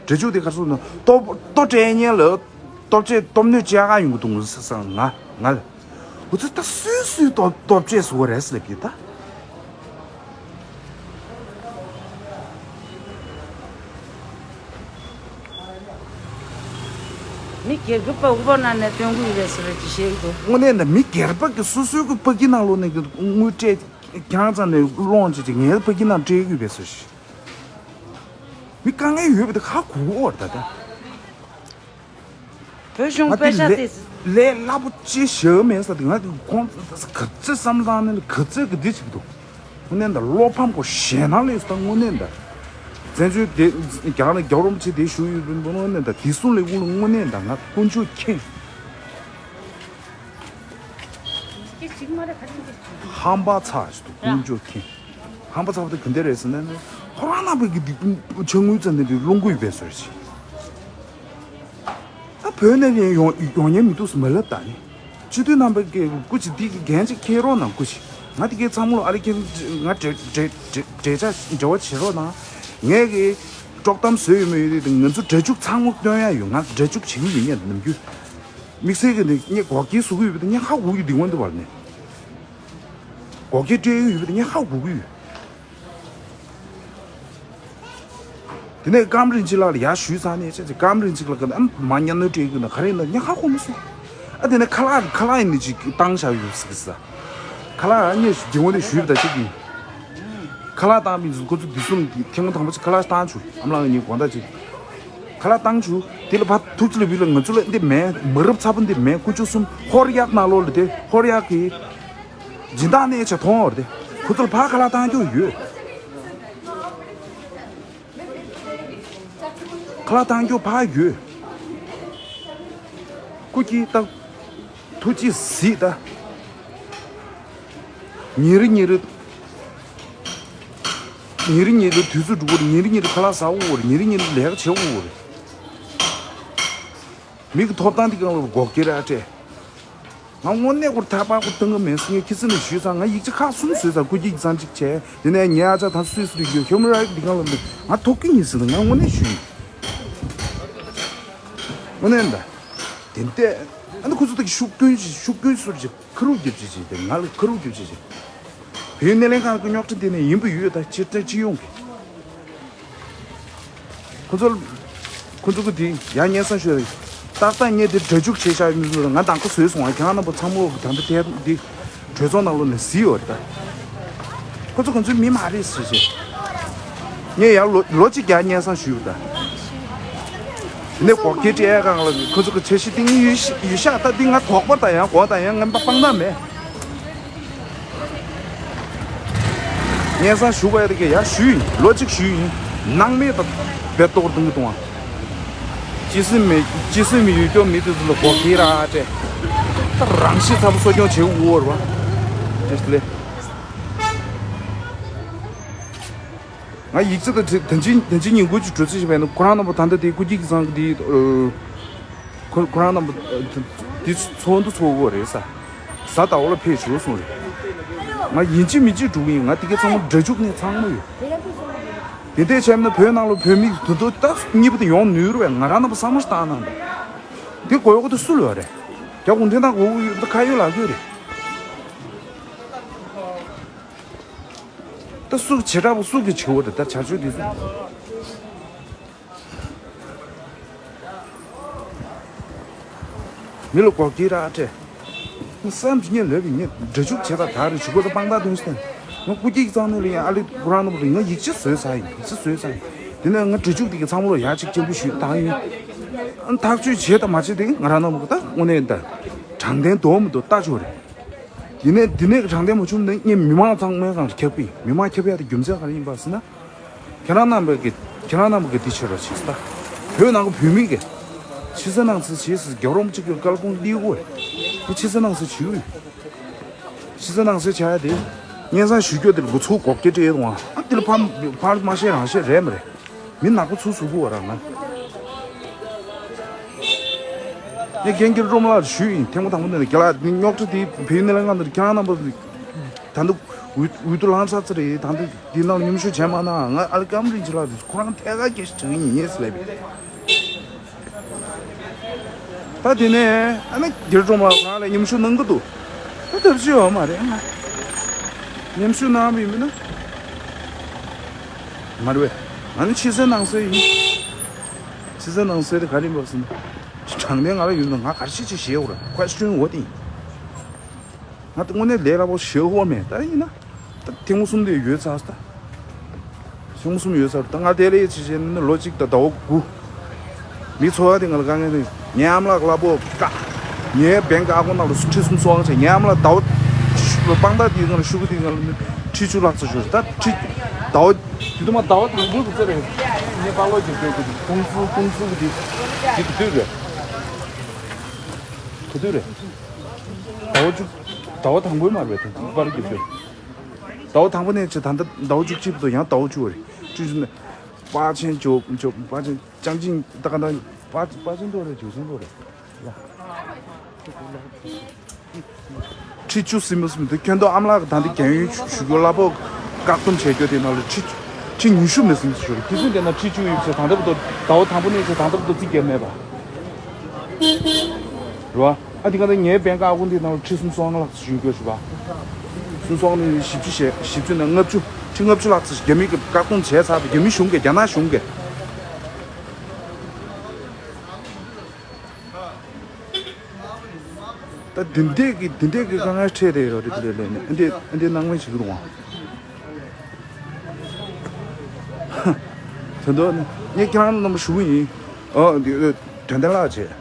འབྲེལ་འཇུག་དེ་གར་སོང་ན་ལྟོ་ལྟོ་སྤྲད་ཉེ་ལ་ལྟོ་ཆས་ལྟོ་སྣོད་ཅི་ཡག་ཡོང་གི་འདུག་ཟ་ས་ང་ང་ལ། འུ་ཚོ་ད་སུས་སུས་སྟོབས་སྟོབས་ཆེ་སུ་རེད་ཟེར་གི་ད། མི་སྒེར་གྱི་པགས་པ་ནང་ནས་སྟོན་དགོས་རེད་ཟེར་གྱི་བཤད་ཀྱི་འདུག་དངོས་གནས་ད་མི་སྒེར་པ་གི་སོ་སོའི་གི་པ་ཀི་ནང་ལོགས་ནས་གི་དངུལ་སྤྲད་རྐྱང་ཙམ་ནས་སློང་བྱེད་ཀྱི་ངའི་པ་ཀི་ནང་སྤྲད་དགོས་པས་ཟེར་ཞིག་མི་དཀའ་ངལ་ཡོད་པ་དེ་ཁ་གུག་འོར་ད་ད། བོད་གཞུང་ང་དེ་པེ་ཤ་ལས་དེ། ལས་སླ་པོ་ཅི་ཞིག་མེད་ས་དེ་ང་དེ་ཁོང་ག་ཚོད་བསམ་བློ་བཏང་ནས་ག་ཚོད་གི་འདི་བྱེད་ཀྱི་འདུག་དངོས་གནས་ད་བློ་ཕམ་གོ་ཞེད་སྣང་སླེབས་སོང་ད་དངོས་གནས་ད། བཙན་བྱོལ་དེ་རྒྱ་ནག་རྒྱལ་བ་རིན་པོ་ཆེ་དེ་བཞུགས་ཡོད་པའི་དངོས་གནས་ད་དེ་གསུང་ལས་དབུ་ལ་དངོས་གནས་ད་ང་དཀོན་མཆོག་མཁྱེན། ཧམ་པ་ཚ་ཞིག་འདུག་དཀོན་མཆོག་མཁྱེན། ཧམ་པ་ཚ་བ་དེ་ག་འདྲ་རེད་ཟེར་ན་ནི་ཁོ་རང་རྣམ་པའི་གི་འདི་ཕྱག་དངུལ་ཙམ་ནས་འདི་སློང་དགོས་པས་ཟེར་ཞིག་ད་བོད་ནས་ཡང་ཡོང་ཡོང་ཉེན་མི་འདུག་ཟེར་མ་ལབ་ད་ནི། སྤྱི་འཐུས་རྣམ་པ་གིས་སྐུ་མཁྱེན་འདི་གི་འགན་ཅིག་འཁྱེར་རོགས་གནང་། སྐུ་མཁྱེན་ང་འདི་གའི་ཚང་མ་ལ་ཨ་རི་ཁྱེད་ང་འབྲེལ་འབྲེལ་འབྲེལ་འབྲེལ་ཆ་འབྲེལ་བ་བྱེད་རོགས་གནང་། ངས་གི་དཀྲོག་གཏམ་བཟོས་ཡོད་མེད་ཡོད་དེ་ང་ཚོ་འབྲེལ་འཇུག་ཚང་མ་སྟོན་ཡ་ཡོད། ང་འབྲེལ་འཇུག་བྱེད་ཀྱི་ཡོད་ངས་ནམ་རྒྱུན། དམིགས་བསལ་གྱི་ནི་ངས་འགོག་རྐྱེན་བཟོ་གི་ཡོད་པ་དེ་ངས་ཧ་གོ་གི་འདུག་དངོས་འདུག་བར་ནས། འགོག་རྐྱེན་སྤྲད་ཀྱི་ཡོད་པ་དེ་ངས་ཧ་གོ་གི་ཡོད། དེ་ནས་ཀམ་རིན་ཆེན་ལགས་ལ་ཡར་ཞུས་ཚར་ནས་བྱས་ཚེ་ཀམ་རིན་ཆེན་ལགས་ཀྱིས་ཨ་མ་གཉའ་གནོན་སྤྲད་ཀྱི་ན་ག་རེ་ཡིན་ན་ངས་ཧ་གོ་མ་སོང་། ཨ་དེ་ནས་ཁ་ལག་ཁ་ལག་ཡིན་ནི་ཅིག་བཏང་བཞག་ཡོད་ཟེར་གི་ས། ཁ་ལག་ཨ་ངས་དེ་འོ་ནས་ཞུས་པ་ད་ཅིག་ཡིན། ཁ་ལག་བཏང་བའི་ཁོ་ཚོ་དེ་གསུམ་གྱིས་ཐེངས་མ་དང་པོ་ཅིག་ཁ་ལག་བཏང་བྱུང་། ཨ་མ་ལགས་ངས་དགོངས་དག་ཅིག་ཁ་ལག་བཏང་བྱུང་། དེ་ལ་ཕ་ཐུགས་ཅི་ལ་བུ་ལ་ང་ཚོ་ལ་འདི་མེད། མ་རབས་ཚ་པོ་འདི་མེད། དཀོན་མཆོག་གསུམ་ཧོར་གཡག་ནང་ལོགས་ལ་དེ་ཧོར་གཡག་གི་སྦྱིན་བདག་ནས་བྱ་མཐོང་བར་དེ། ཁོ་ཚོར་ཕར་ཁ་ལག་བཏང་རྒྱུ་ཡོད། ཁ་ལག་བཏང་རྒྱུ་ཕར་ཡོད། སྐུ་སྐྱིད་ད། ཐུགས་རྗེ་གཟིགས་ད། ཉིན་རེ་ཉིན་རེ། ཉིན་རེ་ཉིན་རེ་དུས་ཚོད་འགྲོ་གི་རེད། ཉིན་རེ་ཉིན་རེ་ཁ་ལག་ཟ་དགོས་རེད། ཉིན་རེ་ཉིན་རེ་ལས་ཀ་བྱེད་དགོས་རེད། མི་གི་ཐོབ་ཐང་དེ་གང་ལ་འགོག་རྐྱེན་ར་སྤྲད། ང་དངོས་གནས་ཁོར་ཐག་པ་ཁོ་གཏོང་གི་མེད་ཟེར། ངས་ཁྱི་སེ་ནས་ཞུས་ཚར། ང་ཡིག་ཆ་ཁག་གསུམ་བཟོས་ཚར། སྐུ་སྐྱིད་ཀྱི་ཚང་གཅིག་བྱས། དེ་ནས་ངའི་ཨ་ཅག་ད་སུད་སི་རུ་ཡོད། ཧིའུ་མན་རའིཊ་འདི་གང་ལ་ང་ཐོབ་ཀྱི་ཡིན་ཟེར། ང་དངོས་གནས་ཞུས་ཡིན། དངོས་གནས་ད། དེ་འདྲས། ཨ་ནི་ཁོ་ཚོ་དག་ཤུགས་སྐྱོན་ཤུགས་སྐྱོན་སོར་ཅིག་ཁ་རུ་རྒྱབ་ཅིག་བྱས་ཏེ། ང་ལ་ཁ་རུ་རྒྱབ་ཅིག་བྱས། བོད་སྣེ་ལེན་ཁང་གི་རྙོག་དྲ་དེ་ནས་ཡིན་པ་ཡོད། ད་སྤྱིར་བཏང་སྤྱི་ཡོངས་ཀྱི། ཁོ་ཚོ། ཁོ་ཚོ་གི་དེ་ཡང་སྙན་སེང་ཞུ་རེད། ཏག་ཏག་ངས་དེ་སྒྲ་འཇུག་བྱས་བཞག་ཡོད་མི་འདུག་ང་དང་པོ་བཟོས་སོང་བ། ཁྱེད་རང་རྣམ་པ་ཚང་མ་ད་ལྟ་དེ་འདི་གྲོས་ཚོགས་ནང་ལོགས་ནས་གཟིགས་ཡོད་རེད་ད། ཁོ་ཚོ་ཁོ་ཚོའི་མི་མ་རེད་ཟེར་བྱས། ངས་ཡང་ལོ་ལོ་གཅིག་ཀྱང་སྙན་སེང་ཞུས་ཡོད་ད། དེ་ནས་འགོག་རྐྱེན་སྤྲད་གང་ལ་ཁོ་ཚོ་གི་འཆར་གཞི་དེ་ཡོད་ཤ་ཡོད་ཤ། ད་འདི་ང་དོགས་པ་དང་ཡང་དགོངས་དང་ཡང་ངན་པ་སྤང་ན་མེད། སྙན་སེང་ཞུ་བ་ཡ་དེ་ག་ཡ་ཞུས་ཡིན། ལོ་གཅིག་ཞུས་ཡིན། སྣང་མེད་དང་རྦད་གཏོང་གཏོང་གི་གཏོང་བ། སྤྱི་སེམས་མེད། སྤྱི་སེམས་ཡོད་སྐྱོ་མི་དེ་ཚོ་ལ་འགོག་རྐྱེན་ར་སྤྲད། ད་རང་ཤི་ཚ་པོ་གསོ་སྐྱོང་བྱེད་དགོས་རེད་བ། དེ་ལས། ང་ཡིག་ཚད་དང་དེ་ཕྱིན་དེ་ཕྱིན་ཉིན་དགུ་གཅིག་གྲོས་ཚོད་ཞིག་བས་ན། ཁོ་རང་རྣམ་པ་ད་ལྟ་དེ་སྐུ་སྐྱིད་ཀྱི་ཚང་གི་དེ། ཁོ་ཁོ་རང་རྣམ་པ་དེ་ཚོགས་འདུ་ཚོགས་དགོས་རེད་ས། གཟའ་ཟླ་བ་ལ་ཕེབས་ཆོག་གསུངས་རེད། ང་ཡིན་གཅིག་མིན་གཅིག་འགྲོ་གི་ཡིན། ང་དེ་གའི་ཚང་མ་སྒྲ་འཇུག་ནས་ཚང་མ་ཡོད། དེ་འདྲས་བྱས་ན་བོད་ནང་ལ་བོད་མི་དུ་དུ་ད་གཉིས་པ་དེ་ཡོང་ནུས་རུ་བས། ང་རང་རྣམ་པ་བསམ་བློ་ཞིག་བཏང་གནང་དང་། དེ་དགོས་མཁོ་དེ་སུ་ལ་ཡོད་རེད། རྒྱ་གུང་ཐེན་དང་གོ་གི་ཡོད། ད་ཁ་ཡོད་ལག་ཡོད་རེད། ད་སུ་བྱེ་བྲག་པ་སུ་གི་བྱེད་པ་རེད། ད་བྱ་སྤྱོད་འདི་སུ། མི་ལ་འགོག་རྐྱེན་ར་སྤྲད། ང་བསམ་གྱི་ངས་ལབ་པའི་ངས་སྒྲ་འཇུག་བྱེད་ད་ག་རེ་བྱེད་དགོས། ད་དཔང་རྟགས་དོན་ཞིག་ང་སྐུ་སྐྱིད་ཀྱི་གཙང་ནས་ལ་ཡང་ཨ་ལི་ཁོ་རང་ནོར་རེད། ང་ཡིག་ཆ་བཟོས་ཚར་ཡིན། ཡིག་ཆ་བཟོས་ཚར་ཡིན། དེ་ནས་ང་སྒྲ་འཇུག་དེ་གི་ཚང་མ་ལ་ཡག་ཅིག་སྤྱན་འབུལ་ཞུས་བཏང་ཡིན། ཨ་ཐག་གཅོད་བྱེད་དང་མ་བྱེད་དེ་ང་རང་ནོར་གི་ད་དངོས་གནས་ད་དྲང་བདེན་འདུག་མི་འདུག་ལྟ་ཆོག་རེད། དེ་ནས་དེ་ནས་དྲང་བདེན་མ་བྱུང་ན་ངས་མི་མང་ཚང་མའི་སྒང་ལ་ཁྱབ་ཀྱི་ཡིན། མི་མང་ཁྱབ་ཡ་དེ་རྒྱུ་མཚན་ག་རེ་ཡིན་པ་ཟེར་ན། ཁྱེད་རང་རྣམ་པ་གི་ཁྱེད་རང་རྣམ་པ་གི་དེ་བྱེད་རོགས་བྱེད་ས། བོད་ནང་གི་བོད་མི་གི་ཕྱི་གསལ་ནང་གསལ་བྱེད་ཟེར། རྒྱལ་བ་རིན་པོ་ཆེ་གི་བཀའ་དགོངས་འདི་དགོས་རེད། དེ་ཕྱི་གསལ་ནང་གསལ་བྱེད་དགོས། ཕྱི་གསལ་ནང་གསལ་བྱ་ཡ་དེ། སྙན་སེང་ཞུ་རྒྱུ་དེ་ལ་འགོ་ཚུགས་འགོག་རྐྱེན་སྤྲད་ཡོང་བ། ཨ་དེ་ལ་ཕར་ཕར་མ་བཤད་རང་བཤད་རེད་མ་རེད། མི་ནག་པོ་ཚུར་ཟུག་གི་བ་རང་ང་། ངས་རྒན་རྒྱལ་སྒྲོལ་མ་ལགས་ཞུས་ཡིན། ཐེངས་མ་དང་པོ་ནས་རྒན་ལགས་འདི་རྙོག་དྲ་དེ་བོད་ནས་ལ་ང་འདིར་ཁྱེད་རང་རྣམ་པ་ད་ལྟ་འོས་འོས་བསྡུ་ལངས་ཚར་ཚར་རེད། ད་ལྟ་འདི་ནང་མཉམ་ཞུགས་བྱས་མ་གནང་། ང་ཨ་ལི་ཀམ་རིན་ཆེ་ལགས་དེ་ཁོ་རང་ཐད་ཀར་སྐད་ཆ་དྲི་གི་ཡིན་ཟེར་ལབ། ད་དེ་ནས་ཨ་ནི་རྒྱལ་སྒྲོལ་མ་ལགས་ང་ལ་མཉམ་ཞུགས་གནང་གི་འདུག་ད་ཐབས་ཤེས་ཡོད་མ་རེད། ང་མཉམ་ཞུགས་གནང་བ་ཡིན་ན་མ་རེད་པས། ང་ནི་ཕྱི་གསལ་ནང་གསལ་ཡིན། ཕྱི་གསལ་ནང་གསལ་དེ་ག་རེ་ཡིན་པ་ཟེར་ན། དྲང་བདེན་ང་ལ་ཡོད་ན་ང་ག་རེ་བྱེད་ཅེས་ཞེད་དགོས་རེད། ཁོ་ཤུན་འོ་དེ་ཡིན། ང་ད་དངོས་གནས་ལས་སླ་པོ་ཞེ་དགོས་མེད། ད་ཡིན་ན་ད་ཐེངས་མ་གསུམ་དེ་ཡོད་ཚར་ད། ཐེངས་མ་གསུམ་ཡོད་ཚར། ད་ང་དེ་ལས་ཅི་བྱེད་ན་ལོ་གཅིག་དང་ཟླ་བ་དགུ། མི་ཚོ་བ་དེ་ང་ལ་དཀའ་ངལ་དེ། ངའི་ཨ་མ་ལགས་གླ་ཕོགས་བཀག་ངའི་བེང་གི་ཨ་ཁུ་ནང་ལ་ཁྲི་གསུམ་སོང་བྱས། ངའི་ཨ་མ་ལགས་ཟླ་བ་དཔང་རྟགས་དེ་ང་ལ་ཤོག་གུ་དེ་ང་ལ་ཁྲི་བཅུ་ལྷག་ཙམ་ཤོར། ད་ཁྲི་ཟླ་བ་དེ་དུ་མ་ཟླ་བ་དང་པོའི་གི་ཚེ་རེད། ངས་པཱ་ལོ་རྒྱབ་སྐྱོར་གི་ཁུང་ཙི་ཁུང་ཙི་གི་དེ་དེ་ག་དུས་རེད། ག་དུས་རེད། ཟླ་བ་བཅུ། ཟླ་བ་དང་པོའི་མ་རེད། དེ་པཱ་ལོ་རྒྱབ་སྐྱོར། ཟླ་བ་དང་པོ་ནས་བྱས་ད་ལྟ་ཟླ་བ་བཅུ་གཅིག་བར་དུ་ཡང་ཟླ་བ་བཅུ་རེད། བཅུ་བཅུ་ནས། པ་ཆེན་ཇོ་ཇོ་པ་ཆེན་ཅང་ཅིང་ད་ག་ད་པ་པ་ཆེན་ཏོ་རེད། ཇོ་ཆེན་ཏོ་རེད། ཡ། ཁྲི་བཅུ་ཟིན་མི་ཟིན་དེ་ཁྱོན་བསྡོམས་ཨ་མ་ལགས་ཀྱི་ད་ལྟ་རྒན་ཡོལ་ཞུ་རྒྱུ་གླ་ཕོགས་བཀག་སྡོམ་བྱས་རྒྱུ་དེ་ནང་ལ་ཁྲི་ཁྲི་ཉི་ཤུ་མི་ཟིན་ཞུ་རེད། ཁྱི་སེང་དེ་ན་ཁྲི་བཅུ་ཡོད་ཚེ་ད་ལྟ་བར་དུ་ཟླ་བ་དང་པོ་ནས་བྱས་ད་ལྟ་བར་དུ་རྩིས་བརྒྱབ་མེད་པ། རེད་བ། ཨ་དེ་ག་ད་ངའི་བེང་ཀ་ཨ་ཁུ་འདི་ནང་ལ་ཁྲི་སུམ་སོ་ལྔ་ལྷག་ཙམ་ཞུ་རྒྱུ་ཞུ་བ། སུམ་སོ་ལྔ་ནས་བཞི་བཅུ་ཞེ་བཞི་བཅུ་ནས་ལྔ་བཅུ་ཁྲི་ལྔ་བཅུ་ལྷག་ཙམ་རྒྱ་མི་གིས་བཀག་སྡོམ་བྱས་ཚར་བ། རྒྱ་མི་གཞུང་གིས་རྒྱ་ནག་གཞུང་གིས། ད་འདི་འདྲས་ཀྱི་འདི་འདྲས་ཀྱི་དཀའ་ངལ་འཕྲད་བསྡད་ཡོད་རེད། དེ་ལས་ལས་ནས་འདི་འདི་སྣང་མེད་བྱེད་ཀྱི་རུང་བ། དོན་དུ་ནི་ངས་ཁྱེད་རང་རྣམ་པ་ཞུ་གི་ཡིན། ཨོ་འདི་དོན་ལྡན་ལགས་བྱས།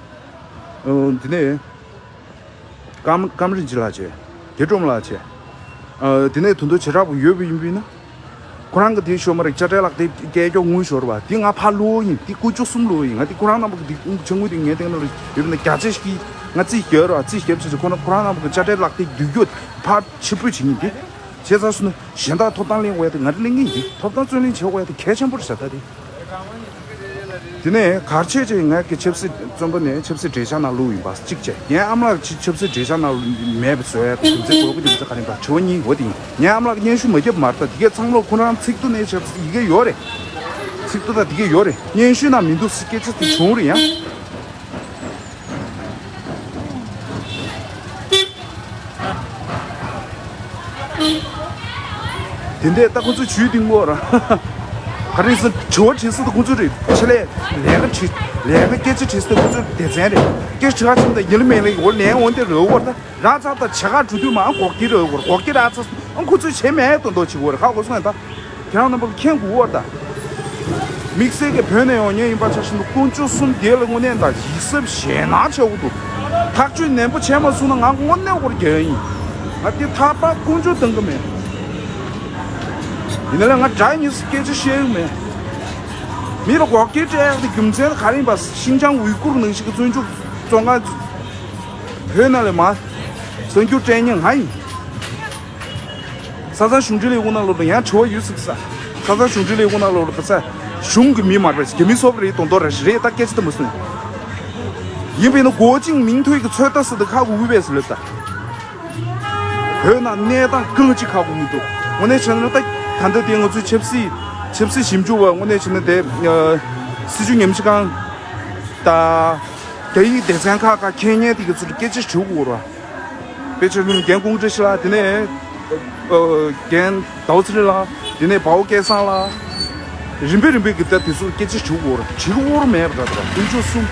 ཨོ་འདི་ནས་ཀམ་ཀམ་རིན་ཆེ་ལགས་བྱས། དགེ་སྒྲོལ་མ་ལགས་བྱས། ཨ། དེ་ནས་དོན་དུ་བྱེ་བྲག་པོ་ཡོད་པ་ཡིན་པས་ན། ཁོ་རང་གི་དེ་ཤོར་མ་རེད། དཔྱ་ཁྲལ་ལག་དེབ་སྐྱེལ་ཀྱོག་དངུལ་ཤོར་བ་དེ་ང་ཕར་བླུགས་ཡིན། དེ་དཀོན་མཆོག་གསུམ་བླུགས་ཡིན། ང་དེ་ཁོ་རང་རྣམ་པ་གི་དེ་དངུལ་དེ་ངའི་སྟེང་ན་ཡོད་པ་ན་བརྒྱ་ཆ་ཞིག་གིས་ང་རྩིས་བརྒྱབ་རོགས། རྩིས་བརྒྱབ་བྱས་ཁོ་རང་ཁོ་རང་རྣམ་པ་གི་དཔྱ་ཁྲལ་ལག་དེབ་བསྡུས་ཀྱོག་ཕར་ཕྱིར་འབུད་བྱེད་ཡིན། དེ་བྱས་ཚར་སོང་ན་གཞན་དག་ཐོབ་ཐང་ལེན་དགོས་ཡ་དེ་ང་རང་ལེན་གྱི་ཡིན། དེ་ཐོབ་ཐང་བརྩོན་ལེན་བྱེད་དགོས་ཡ་དེ་གལ་ཆེན་པོ་རེད་ཤག་ད་དེ། དེ་ནས་གར་ཆོད་ཅིག་ང་གི་ཆབ་སྲིད་བཙོན་པ་ནས་ཆབ་སྲིད་འབྲེལ་ཆགས་ནང་བླུགས་ཡིན་པ་གཅིག་བྱས། ངའི་ཨ་མ་ལགས་ཆབ་སྲིད་འབྲེལ་ཆགས་ནང་མེད་པ་བཟོ་ཡ་རྒྱུ་མཚན་དགོས་པ་རྒྱུ་མཚན་ག་རེ་ཡིན་པ་དྲི་བ་གཉིས་འོ་དེ་ཡིན། ངའི་ཨ་མ་ལགས་སྙན་ཞུ་མ་བརྒྱབ་མ་རེད། ད་དེ་གས་ཚང་མ་ཁོ་རང་ཚིག་ཐོ་ནས་ཆབ་སྲིད་ཡི་གེ་ཡོད་རེད། ཚིག་ཐོ་དང་དེ་གས་ཡོད་རེད། སྙན་ཞུ་ནང་མི་འདུག་སྐད་ཆ་དེ་བྱུང་རེད་ཡང་། དེ་འདྲས་ད་ཁོ་ཚོས་ཇུས་འདི་ངོ་ར། ག་རེ་ཟེར་དྲི་བ་དྲིས་ས་ད་ཁོ་ཚོ་རེད། ཆེད་ལས་ལས་ཀ་བྱེད་ལས་ཀ་སྐད་ཆ་དྲིས་ས་ད་ཁོ་ཚོ་སྡེ་ཚན་རེད། སྐད་ཆ་དྲི་བ་ཆེན་ད་ཡིན་ལ་མེད་ལ་འོ་ལན་འོ་འདི་རེད་འོ་ད་ར་ཚ་ད་བྱ་ག་འགྲོ་དུས་མ་འགོག་གི་རེད་འོ་འགོག་གི་ར་ཚ་ཨང་ཁོ་ཚོས་བྱེད་མེད་དོན་དོ་བྱེད་འོ་རེད་ཁ་གོ་སོང་ད། ཁྱེད་རང་རྣམ་པ་ལ་མཁྱེན་དགོས་པར་གདའ། དམིགས་བསལ་གྱི་བོད་ནས་ཡོང་མཁན་ཡིན་པ་ཆ་བཞག་ན་དཀོན་མཆོག་གསུམ་དེ་ལ་དངོས་གནས་ད་ཡིད་གཟབ་ཞེད་སྣང་ཆེ་བོ་འདུག་ཐག་གཅོད་ནན་པོ་བྱས་མ་སོང་ན་ང་དངོས་གནས་སྐོར་རྒྱག་ཡིན། ང་དེ་ཐག་པ་དཀོན་མཆོག་བཏང་གི་མེད། ཡིན་ན་ལས་ང་དགྲ་གཉིས་སུ་སྐད་ཆ་བཤད་གི་མེད། མི་ལ་འགོག་རྐྱེན་སྤྲད་ཡག་དེ་རྒྱུ་མཚན་ག་རེ་ཡིན་པ། ཤིན་ཅང་ཝུའི་གུར་ནང་བཞིན་གྱི་བཙོན་འཇུག་བཙོན་ཁང་བོད་ནང་ལས་མ་བཙོན་འཇུག་སྤྲད་མཁན་ང་ཡིན། ས་ས་གཞུང་འབྲེལ་ལས་ཁུངས་ནང་ལོགས་ལ་ཡང་དྲི་བ་ཡོད་ཟེར་གི་ས། ས་ས་གཞུང་འབྲེལ་ལས་ཁུངས་ནང་ལོགས་ལ་ག་ས་གཞུང་གི་མི་མ་རེད་པས། རྒྱ་མི་སོབ་རེད་དོན་དོ་རེད་རེད་ད་སྐད་ཆ་དེ་མ་གསུངས། ཡིན་པས་ན་གོ་ཅིང་མིང་ཐོས་ཀྱི་ཚོད་ལྟ་ཟེར་དུ་ཁ་གུ་བས་ལབ་ད། བོད་ནང་གནས་སྟངས་གང་ཅི་ཁ་གུ་མི་འདུག་དངོས་གནས་བྱས་ན་ད་ད་ལྟ་དེ་ང་ཚོའི་ཆབ་སྲིད་ཆབ་སྲིད་ཞིབ་འཇུག་པ་དངོས་གནས་བྱས་ན་དེ་སྲིད་བྱུས་ཉམས་ཞིབ་ཁང་ད་རྒྱ་ཡིག་སྡེ་ཚན་ཁག་ཁག་མཁྱེན་མཁན་དེ་གི་ཚུལ་སྐད་ཆ་དྲི་དགོས་ར། དཔེ་ཆ་ལུང་རྒན་ཀུང་ཀྲི་ཤི་ལགས། དེ་ནས་ཨ་རྒན་ཟླ་བ་ཚེ་རིང་ལགས། དེ་ནས་བའོ་སྐལ་བཟང་ལགས། རིམ་པས་རིམ་པས་ཀྱི་ད་དེ་ཚོ་སྐད་ཆ་དྲི་དགོས་ར། དྲི་དགོས་མེད་པ་འདྲ་འདྲ་དཀོན་མཆོག་གསུམ།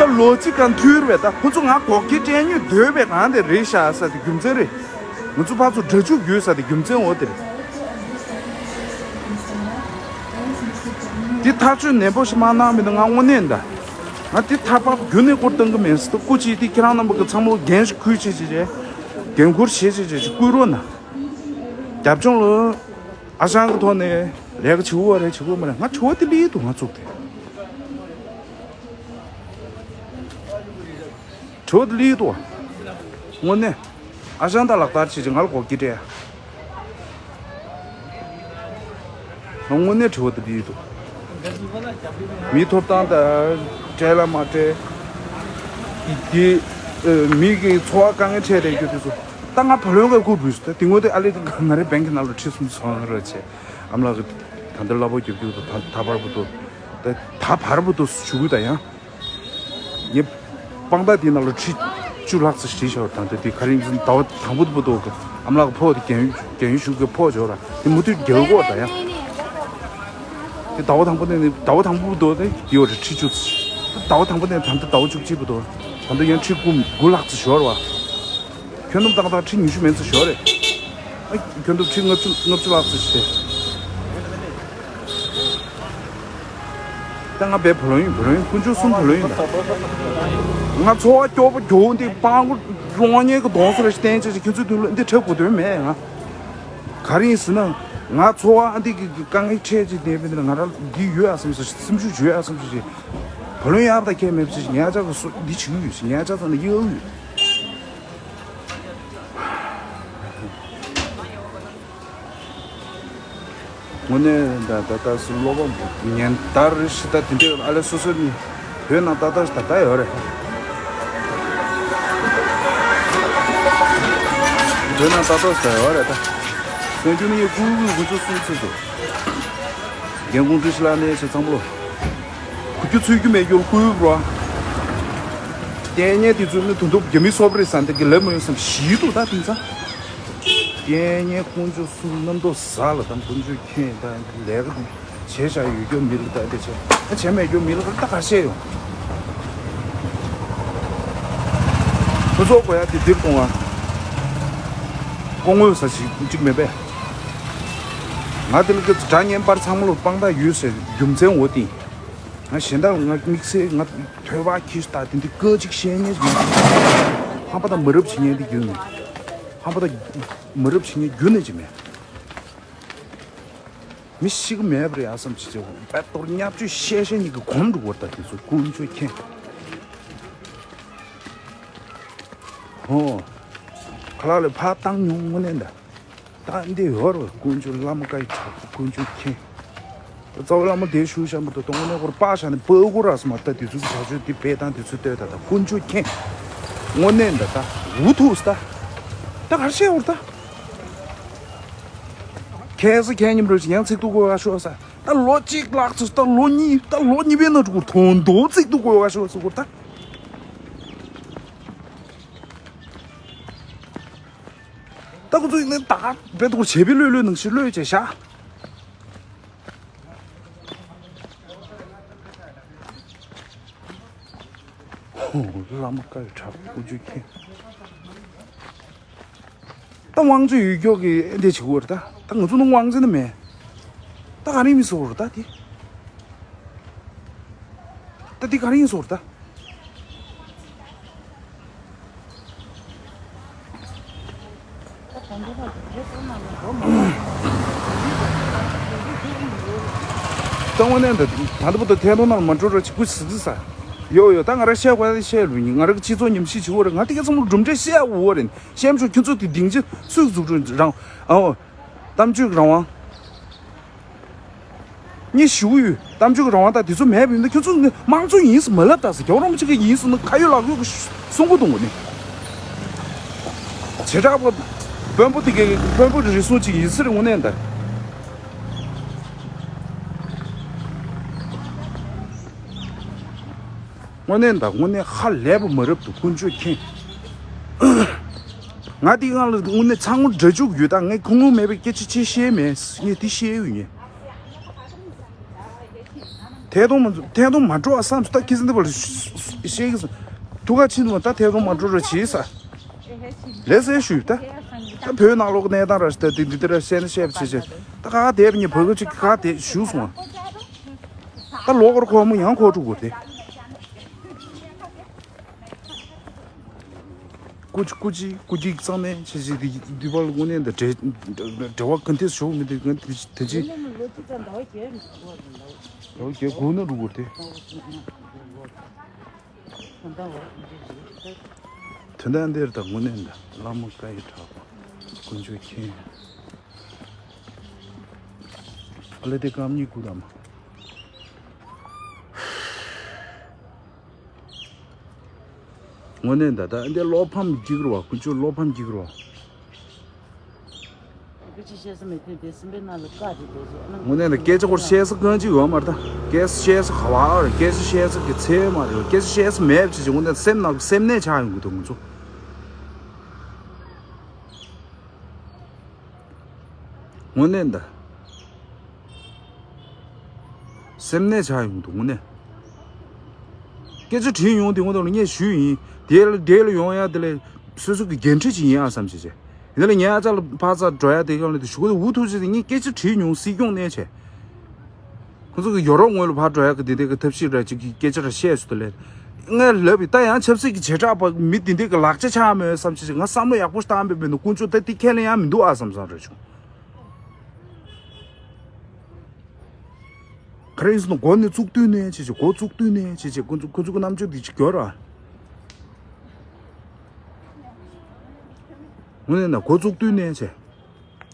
ད་ལོ་ཚིགས་གང་ཐུལ་བས་ད་ཁོ་ཚོ་ང་འགོག་རྐྱེན་སྤྲད་ཉོས་འདོད་པའི་གང་དེ་རེད་ཤག་ས་དེ་རྒྱུ་མཚན་རེད། ང་ཚོ་ཕར་ཚུར་འདྲ་འཇུག་ཡོད་ས་དེ་རྒྱུ་མཚན་འོ་དེ་རེད། འདི་ཐག་གཅོད་ནན་པོ་ཞིག་མ་གནང་མིན་ན་ང་དངོས་གནས་འདྲ། ང་འདི་ཐག་པ་རྒྱུན་ནས་སྐོར་བཏང་གི་མེད་ཟེར་སྐུ་མཁྱེན། འདི་ཁྱེད་རང་རྣམ་པ་གི་ཚང་མ་འགན་ཞིག་ཁུར་བྱེད་བྱེད་བྱེད། འགན་འཁུར་བྱེད་བྱེད་བྱེད་ཅིག་བསྐུལ་རོགས་གནང་། རྒྱབ་ལྗོངས་ལ་ཨ་ཞང་གི་ཐོག་ནས་ལས་ཀ་བྱེད་དགོས་རེད་བྱེད་དགོས་མ་རེད། ང་དྲི་བ་འདི་སླེབས་འདུག་ང་ཚུགས་ཏེ། དྲི་བ་འདི་སླེབས་འདུག་དངོས་གནས། ཨ་ཞང་ད་ལག་བསྟར་བྱེད་ཅིག་ང་ལ་འགོག་རྐྱེན་སྤྲད་ཡ། དངོས་གནས་དྲི་བ་འདི་སླེབས་འདུག་མི་ཐོབ་ཐང་དང་སྤྲད་ལ་མ་སྤྲད། དེ་ཨ་མི་གི་འཚོ་བ་དཀའ་ངལ་འཕྲད་བསྡད་རྒྱུ་དེ་ཚོ་ད་ང་བུ་ལོན་ག་བསྐུར་བུས་སུ་ད་དེ་སྔོན་དེ་ཨ་ལེ་དེ་ང་རའི་བེང་གི་ནང་ལ་ཁྲི་གསུམ་སོང་ར་བྱས། ཨ་མ་ལགས་ཀྱི་ད་ལྟ་གླ་ཕོགས་རྒྱབ་རྒྱུ་དང་ད་ད་བར་བུ་དོ་ད་ད་བར་བུ་དོ་ཞུ་གི་ད་ཡང་། ངས་དཔང་རྟགས་དེའི་ནང་ལ་ཁྲི་བཅུ་ལྷག་ཙམ་བྲིས་བཞག་ད་ལྟ་དེ་ག་རེ་ཡིན་ཟེར་ན་ཟླ་བ་དང་པོ་དེ་བར་དུ་ཨ་མ་ལགས་ཀྱི་ཕོགས་དེ་རྒན་རྒན་ཡོལ་ཞུ་གི་ཕོགས་འབྱོར་ར་དེ་མུ་མཐུད་རྒྱག་གོ་ད་ཡང་། དེ་ཟླ་བ་དང་པོ་ནས་ནི་ཟླ་བ་དང་པོ་བར་དུ་དེ་ཡོད་རེད་ཁྲི་བཅུ་ཙམ། ཟླ་བ་དང་པོ་ནས་ད་ལྟ་ཟླ་བ་བཅུ་གཅིག་བར་དུ་ད་ལྟ་ཡང་ཁྲི་དགུ་དགུ་ལྷག་ཙམ་འབྱོར་བ། ཁྱོན་བསྡོམས་ཏག་ཏག་ཁྲི་ཉི་ཤུ་མན་ཙམ་ཤོར་རེད། ཨ་ཁྱོན་བསྡོམས་ཁྲི་ལྔ་བཅུ་ལྔ་བཅུ་ལྷག་ཙམ་ཞིག་རེད། ད་ང་བའི་བུ་ལོན་ཡིན། བུ་ལོན་ཡིན། དཀོན་མཆོག་གསུམ་བུ་ལོན་ཡིན་ད། ང་འཚོ་བ་སྐྱོ་པོ་རྒྱུ་འདི་སྤྲང་པོ་གློག་བརྙན་གྱི་གདོང་སོ་རེ་ཞིག་བསྟན་བྱས་ཀྱི་ཁྱོད་ཚོའི་མདུན་ལ་འདི་འཁྲབ་དགོས་དོན་མེད་ང་། ག་རེ་ཡིན་ཟེར་ན། ང་འཚོ་བ་འདི་གི་དཀའ་ངལ་འཕྲད་ཀྱི་བསྡད་པའི་འདི་ལ་ང་རང་འདི་ཡོད་ཨ་བསམ་སོ་སེམས་ཤུགས་ཡོད་ཨ་བསམ་སོ་ཞིག་བུ་ལོན་ཡག་ད་ཁྱད་མེད་པ་ཞིག་ཉལ་ཆག་གི་སོ་འདི་བྱེད་ཀྱི་ཡོད་ཞིག་ཉལ་ཆག་ཚང་ནས་གཡག་ཡོད། དངོས་གནས་ད་ད་ལྟ་སུ་བློ་ཕམ་ཉན་ལྟར་ཞིག་ད་དེ་འདྲའི་ཨ་ལེ་སོ་སོ་ནི་བོད་ནང་ད་ལྟ་ད་ལྟ་ཡོད་རེད། བོད་ནང་ད་ལྟ་ད་ཡོད་རེད་ད། སོན་རྒྱུ་ནི་ཡ་ཀུ་ཀུ་ཀུ་ཚོ་གསུམ་ཚོ་ཚོ། རྒན་ཁོང་ཀྲི་ཤི་ལ་ནས་ཆ་ཚང་པོ། གུ་རྒྱུ་ཚུད་རྒྱུ་མེད་རྒྱུར་བསྐུལ་བ། ལྟས་ངན་དེ་ཚོ་ནི་དོན་དུ་རྒྱ་མི་སོབ་རེད་ཟེར་འདི་གི་ལབ་མ་ཡོང་བསམ་ཞིག་འདུག་ད་དེང་སང་། ལྟས་ངན་དཀོན་མཆོག་གསུམ་རྣམ་རྟོག་ཟ་ལ་དང་དཀོན་མཆོག་མཁྱེན་དང་ལས་ཀ་བྱས་བཞག་ཡོད་རྒྱུ་མི་ལ་ད་དེ་བྱས་ཨ་བྱས་མེད་རྒྱུ་མི་ལ་ད་ག་བཤད་ཡོང་། ཁོ་ཚོ་གོ་ཡ་དེ་འདིར་གཏོང་བ། སྐུ་ངོ་ས་ཞིག་གཅིག་མེད་པས། ང་དེ་ལ་གི་དགྲ་གཉེན་པར་ཚང་མ་ལ་དཔང་རྟགས་ཡོད་ཟེར་རྒྱུ་མཚན་འོ་དེ། ང་གཞན་དག་ང་དམིགས་བསལ་ང་ཐོས་པ་ཁྱི་ད་དེ་འདི་སྐད་ཅིག་བཤད་ཉན་ཅིག་ཧམ་པ་དང་མ་རབས་བྱེད་ཉན་དེ་རྒྱུན་མེད། ཧམ་པ་དང་མ་རབས་བྱེད་ཉན་རྒྱུན་ནས་ཅིག་མེད། མི་ཤི་གི་མེད་པ་རེད་ཨ་བསམ་ཅིག་བྱེད་དགོས་པད་གཏོར་བརྙས་བཅོས་བཤད་བཤད་ཉིད་ཀྱི་གོམ་འགྲོ་བར་ད་དེ་ཚོ་ཀུན་སྤྱོད་མཁན། ཧོ། ཁ་ལག་ལས་ཕར་བཏང་མྱོང་དངོས་གནས་ད། ད་འདི་ཡོར་བ་དཀོན་མཆོག་བླ་མ་བཀའ་ཡི་གྲགས་པ་དཀོན་མཆོག་མཁྱེན། རྩ་བའི་བླ་མ་དེ་ཞུ་བཞག་མ་གཏོགས་དངོས་གནས་ཁོར་པ་བཞག་ནས་པ་གུ་ར་སི་མ་ད་དེ་ཚོ་གི་བྱ་སྤྱོད་འདི་བས་དང་དེ་ཚོ་ལྟོས་ད་ད་དཀོན་མཆོག་མཁྱེན། དངོས་གནས་འདི་ད་འུ་ཐུག་ས་ད། ད་ག་རེ་བཤད་འོར་ད། ཁྱེད་སི་ཁྱེད་ཉིམ་རོལ་ཡང་ཚིག་ཏུ་གོ་བ་ཤོག་ས། ད་ལོ་གཅིག་ལྷག་ཚོ་ད་ལོ་གཉིས་ད་ལོ་གཉིས་པའི་ནང་དུ་གུར་དོན་དོ་ཚིག་ཏུ་གོ་བ་ཤོག་ས་གུར་ད། ད་ཁོ་ཚོ་ཡིན་ན་ད་བེད་ཐོག་བྱས་པའི་ལོས་ལོས་ནང་བཞིན་ལོས་བྱས་ཤག་ཧོ། བླ་མ་བཀའ་ཡི་གྲགས་པ་དཀོན་མཆོག་མཁྱེན། ད་དབང་ཆ་ཡོད་མཁན་གྱི་འདི་བྱེད་དགོས་རེད་ད། ད་ང་ཚོ་ནང་དབང་ཆ་ནི་མེད། ད་ག་རེ་མི་སོ་རེད་ད་དེ། ད་དེ་ག་རེ་ཡིན་སོ་རེད་ད། ད་དངོས་གནས་འདི་ད་ལྟ་བུ་ད་ཐད་གཏོང་ནང་མ་འགྲོ་ར་ཅིག་སྐུ་ཟི་ཟི་ས། ཡོ་ཡོ་ད་ང་ར་བཤད་དགོས་ཡ་བཤད་ལུས་ཡིན། ང་ར་གི་སྤྱི་ཚོགས་ཉམས་ཞིབ་བྱེད་འོ་རེད། ང་དེ་ག་ཚང་མ་གྲུབ་འབྲས་བཤད་འོ་རེད། བཤད་མ་ཆོག་ཁྱོད་ཚོ་དེ་སྡིངས་ཆ་སུས་འཛུགས་སྐྲུན་རང་ཨོ། གཏམ་བརྗོད་ཀྱི་རང་དབང་། ངས་ཞུ་གི་ཡོད། གཏམ་བརྗོད་ཀྱི་རང་དབང་དང་དེ་ཚོ་མེད་པ་ཡིན་ན་ཁྱོད་ཚོ་དམངས་གཙོ་ཡིན་ཟེར་མ་ལབ་ད་ཟེར། རྒྱལ་བ་རིན་པོ་ཆེ་གི་ཡིན་ཟེར་ན་ཁ་ཡོད་ལག་ཡོད་ཀྱི་གསུང་གི་འདུག་ནི། བྱེ་བྲག་པ་དཔོན་པོ་དེ་གའི་དཔོན་པོ་རེ་ཟུང་ཅིག་ཡིན་ཟེར་དངོས་གནས་ད། དངོས་གནས་ད་དངོས་གནས་ཧ་ལས་པ་མ་རབས་འདུག་དཀོན་མཆོག་མཁྱེན། ང་དེའི་སྒང་ལ་དངོས་གནས་ཚང་མ་འདྲ་འཇུག་ཡོད་ད། ངས་ཁུངས་ལུང་མེད་པའི་སྐད་ཆ་ཅིག་བཤད་མེད། ངས་དེ་བཤད་ཡོད་ངས། ཐད་གཏོང་མ་ཐད་གཏོང་མ་འགྲོ་བ་བསམ་སོང་ད་ཁྱི་སེང་འདི་བར་བཤད་གི་སོང་། ཐུགས་ཁ་ཕྱིན་འདུག་ད་ཐད་གཏོང་མ་འགྲོ་ར་བྱེད་ས། ལས་ཟེར་ཞུས་ད། ད་བོད་ནང་ལོག་གནས་སྟངས་ར་ཞིག་ད་དེ་འདི་འདི་ར་བཤད་ན་བཤད་པ་བྱེད་བྱེད་ད་ག་དེབ་ཉི་བོད་ག་ཅིག་ག་དེ་ཞུས་སོང་ཨ། ད་ལོ་འཁོར་འཁོར་མོ་ཡང་འཁོར་འགྲོ་དགོས་ཏེ། ཀུ་ཅི་ཀུ་ཅི་ཀུ་ཅི་གཙང་མའི་ཆེ་ཆེ་དེ་དུས་བར་དངོས་གནས་འདི་འབྲེལ་འབྲེལ་བ་ག་འདྲས་ཞུགས་མི་འདུག་ང་དེ་དེ་ཅི། ལོ་རྒྱལ་དགུ་ན་འགྲོ་དགོས་ཏེ། དོན་དག་འདིར་དང་དངོས་གནས་འདི་བླ་མ་བཀའ་ཡི་གྲགས་པ་དཀོན་མཆོག་མཁྱེན། ཨ་ལེ་དེ་སྐམ་གཉིས་ཀུ་དམ། དངོས་གནས་ད་ལྟ་འདི་བློ་ཕམ་གཅིག་རེད་བ། ཀུན་སྤྱོད་བློ་ཕམ་གཅིག་རེད་བ། སྐད་ཆ་བཤད་ས་མེད་དུས་དེ་སེམས་པའི་ནང་ལ་བཀག་དེ་དེ་ཞེས་ཨ་ནི། དངོས་གནས་ད་སྐད་ཆ་སྐོར་བཤད་ས་གང་ཅི་ཡོད་མ་རེད་ད། སྐད་ཆ་བཤད་ས་ག་བ་རེད། སྐད་ཆ་བཤད་ས་གི་ཚད་མ་རེད། སྐད་ཆ་བཤད་ས་མེད་ཅི་ཅི་དངོས་གནས་སེམས་ནང་སེམས་ནད་ཆགས་ཡོང་གི་འདུག་ང་ཚོ། དངོས་གནས་ད། སེམས་ནད་ཆགས་ཡོང་གི་འདུག་དངོས་གནས། སྐད་ཆ་དྲིས་མྱོང་དེ་སྔོན་དུ་ལ་ངས་ཞུས་ཡིན། དེ་ལ་དེ་ལ་ཡོང་ཡ་དེ་ལས་སོ་སོ་གི་འགན་འཁྲི་ཅིག་ཡིན་ཨ་བསམ་བྱས་བྱས། དེ་ལ་ངས་ཨ་ཅག་ལ་ཕར་ཚུར་འགྲོ་ཡ་དེ་ག་ལ་དེ་ཞུ་གི་འདུག་འུ་ཐུག་ཅིག་དེ་ངས་སྐད་ཆ་དྲིས་མྱོང་སྲིད་སྐྱོང་གནས་བྱས། ཁོ་ཚོ་གི་ཡོ་རོབ་ངོས་ལ་ཕར་འགྲོ་ཡ་གི་དེ་འདྲའི་གི་ཐབས་ཤེས་ར་ཅིག་གི་སྐད་ཆ་ར་བཤད་སོང་དེ་ལས། ངས་ལབ་པའི་ད་ཡང་ཆབ་སྲིད་ཀྱི་བྱེ་བྲག་པ་མི་དེ་འདྲའི་གི་ལག་ཆ་ཆགས་མོད་བསམ་བྱས་བྱས། ང་བསམ་བློ་ཡག་པོ་བཏང་བས་མིན་ནོ་དཀོན་མཆོག་ད་དེ་ཁས་ལེན་ཡ་མི་འདུག་ཨ་བསམ་བསམ་ར་བྱུང་། ག་རེ་ཡིན་ཟེར་ན་མགོ་ནས་བཙུགས་དུས་ནས་བྱས་བྱས། མགོ་བཙུགས་དུས་ནས་བྱས་བྱས། ཁོ་ཚོ་ཁོ་ཚོ་གི་རྣམ་དཔྱོད་འདི་ཅིག་གྱོར་ར། དངོས་གནས་ན་མགོ་བཙུགས་དུས་ནས་བྱས།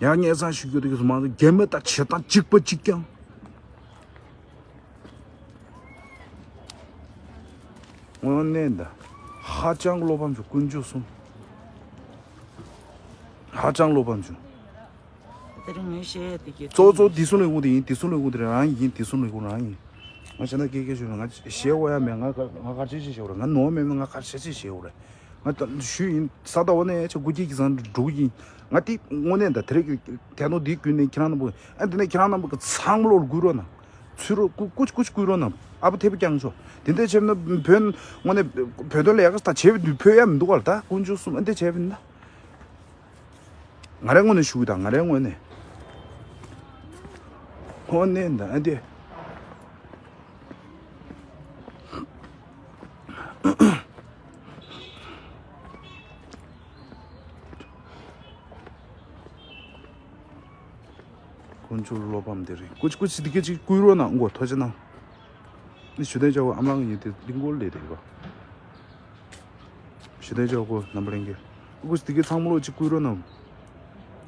ཡང་སྙན་སེང་ཞུ་རྒྱུ་དེ་གི་མང་། རྒྱན་མེད་དང་བྱེད་སྟངས་གཅིག་པ་གཅིག་རྐྱང་། དངོས་གནས་ད། ཧ་ཅང་བློ་ཕམ་བྱུང་། དཀོན་མཆོག་གསུམ། ཧ་ཅང་བློ་ཕམ་བྱུང་། དེ་རིང་ངས་བཤད་ཡ་དེ་གས་གཙོ་བོ་གཙོ་བོ་བདེ་སྲུང་ལས་ཁུངས་དེ་ཡིན། བདེ་སྲུང་ལས་ཁུངས་དེ་རང་ཡིན། བདེ་སྲུང་ལས་ཁུངས་རང་ཡིན། ང་བྱས་ན་སྐད་སྐད་ཞུ་ན་ང་བཤད་དགོས་ཡ་མེད། ང་ག་ང་ག་རེ་བྱེད་ཅེས་བཤད་དགོས་རེད། ང་ནོར་མེད་མེད་ང་ག་རེ་བྱེད་ཅེས་བཤད་དགོས་རེད། ང་ད་ཞུས་ཡིན། ས་ད་འོ་ནས་ཆ་དགུ་སྐྱིད་ཀྱི་སང་འགྲོ་གི་ཡིན། ང་དེ་དངོས་གནས་ད་དེ་རེད་གི། ཐད་གཏོང་འདི་བརྒྱུད་ནས་ཁྱེད་རང་རྣམ་པ་ཨ་འདི་ནས་ཁྱེད་རང་རྣམ་པ་གི་ཚང་མ་ལོར་སྒུག་རོགས་གནང་། ཚུར་རོགས་སྐུ་སྐུ་སྐུ་སྐུ་རོགས་གནང་། ཨ་ཕ་ཐེ་པ་རྐྱང་ཆོག་དེ་འདྲ་བྱས་ན་བོད་དངོས་གནས་བོད་དོན་ལས་ཀ་ད་བྱེད་པའི་དུས་ཕོད་ཡ་མི་འདུག་ག་ལ། ད་དཀོན་མཆོག་གསུམ་ཨ་འདི་བྱས་པ་ཡིན་ན། ང་རའི་ངོས་ནས་ཞུ་གི་ད། ང་རའི་ངོས་ནས། ཧོ་ནས་ད་ཨ་འདི། དཀོན་མཆོག་བློ་ཕམ་དེ་རེད། ཀུ་ཅི་ཀུ་ཅི་འདི་ག་ཅིག་བསྐུར་རོགས་གནང་། མགོ་ཐོ་ཅི་གནང་། ནི་ཞུ་དན་ཅག་གོ་ཨམ་ལང་ཡིན་དེ་གླིང་སྐོར་ལས་རེད་པ། ཞུ་དན་ཅག་གོ་ནམ་པ་ལེན་གེ། ཀུ་ཅི་འདི་ག་ཚང་མ་ལོ་ཅིག་བསྐུར་རོགས་གནང་།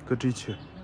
བཀའ་དྲིན་ཆེ།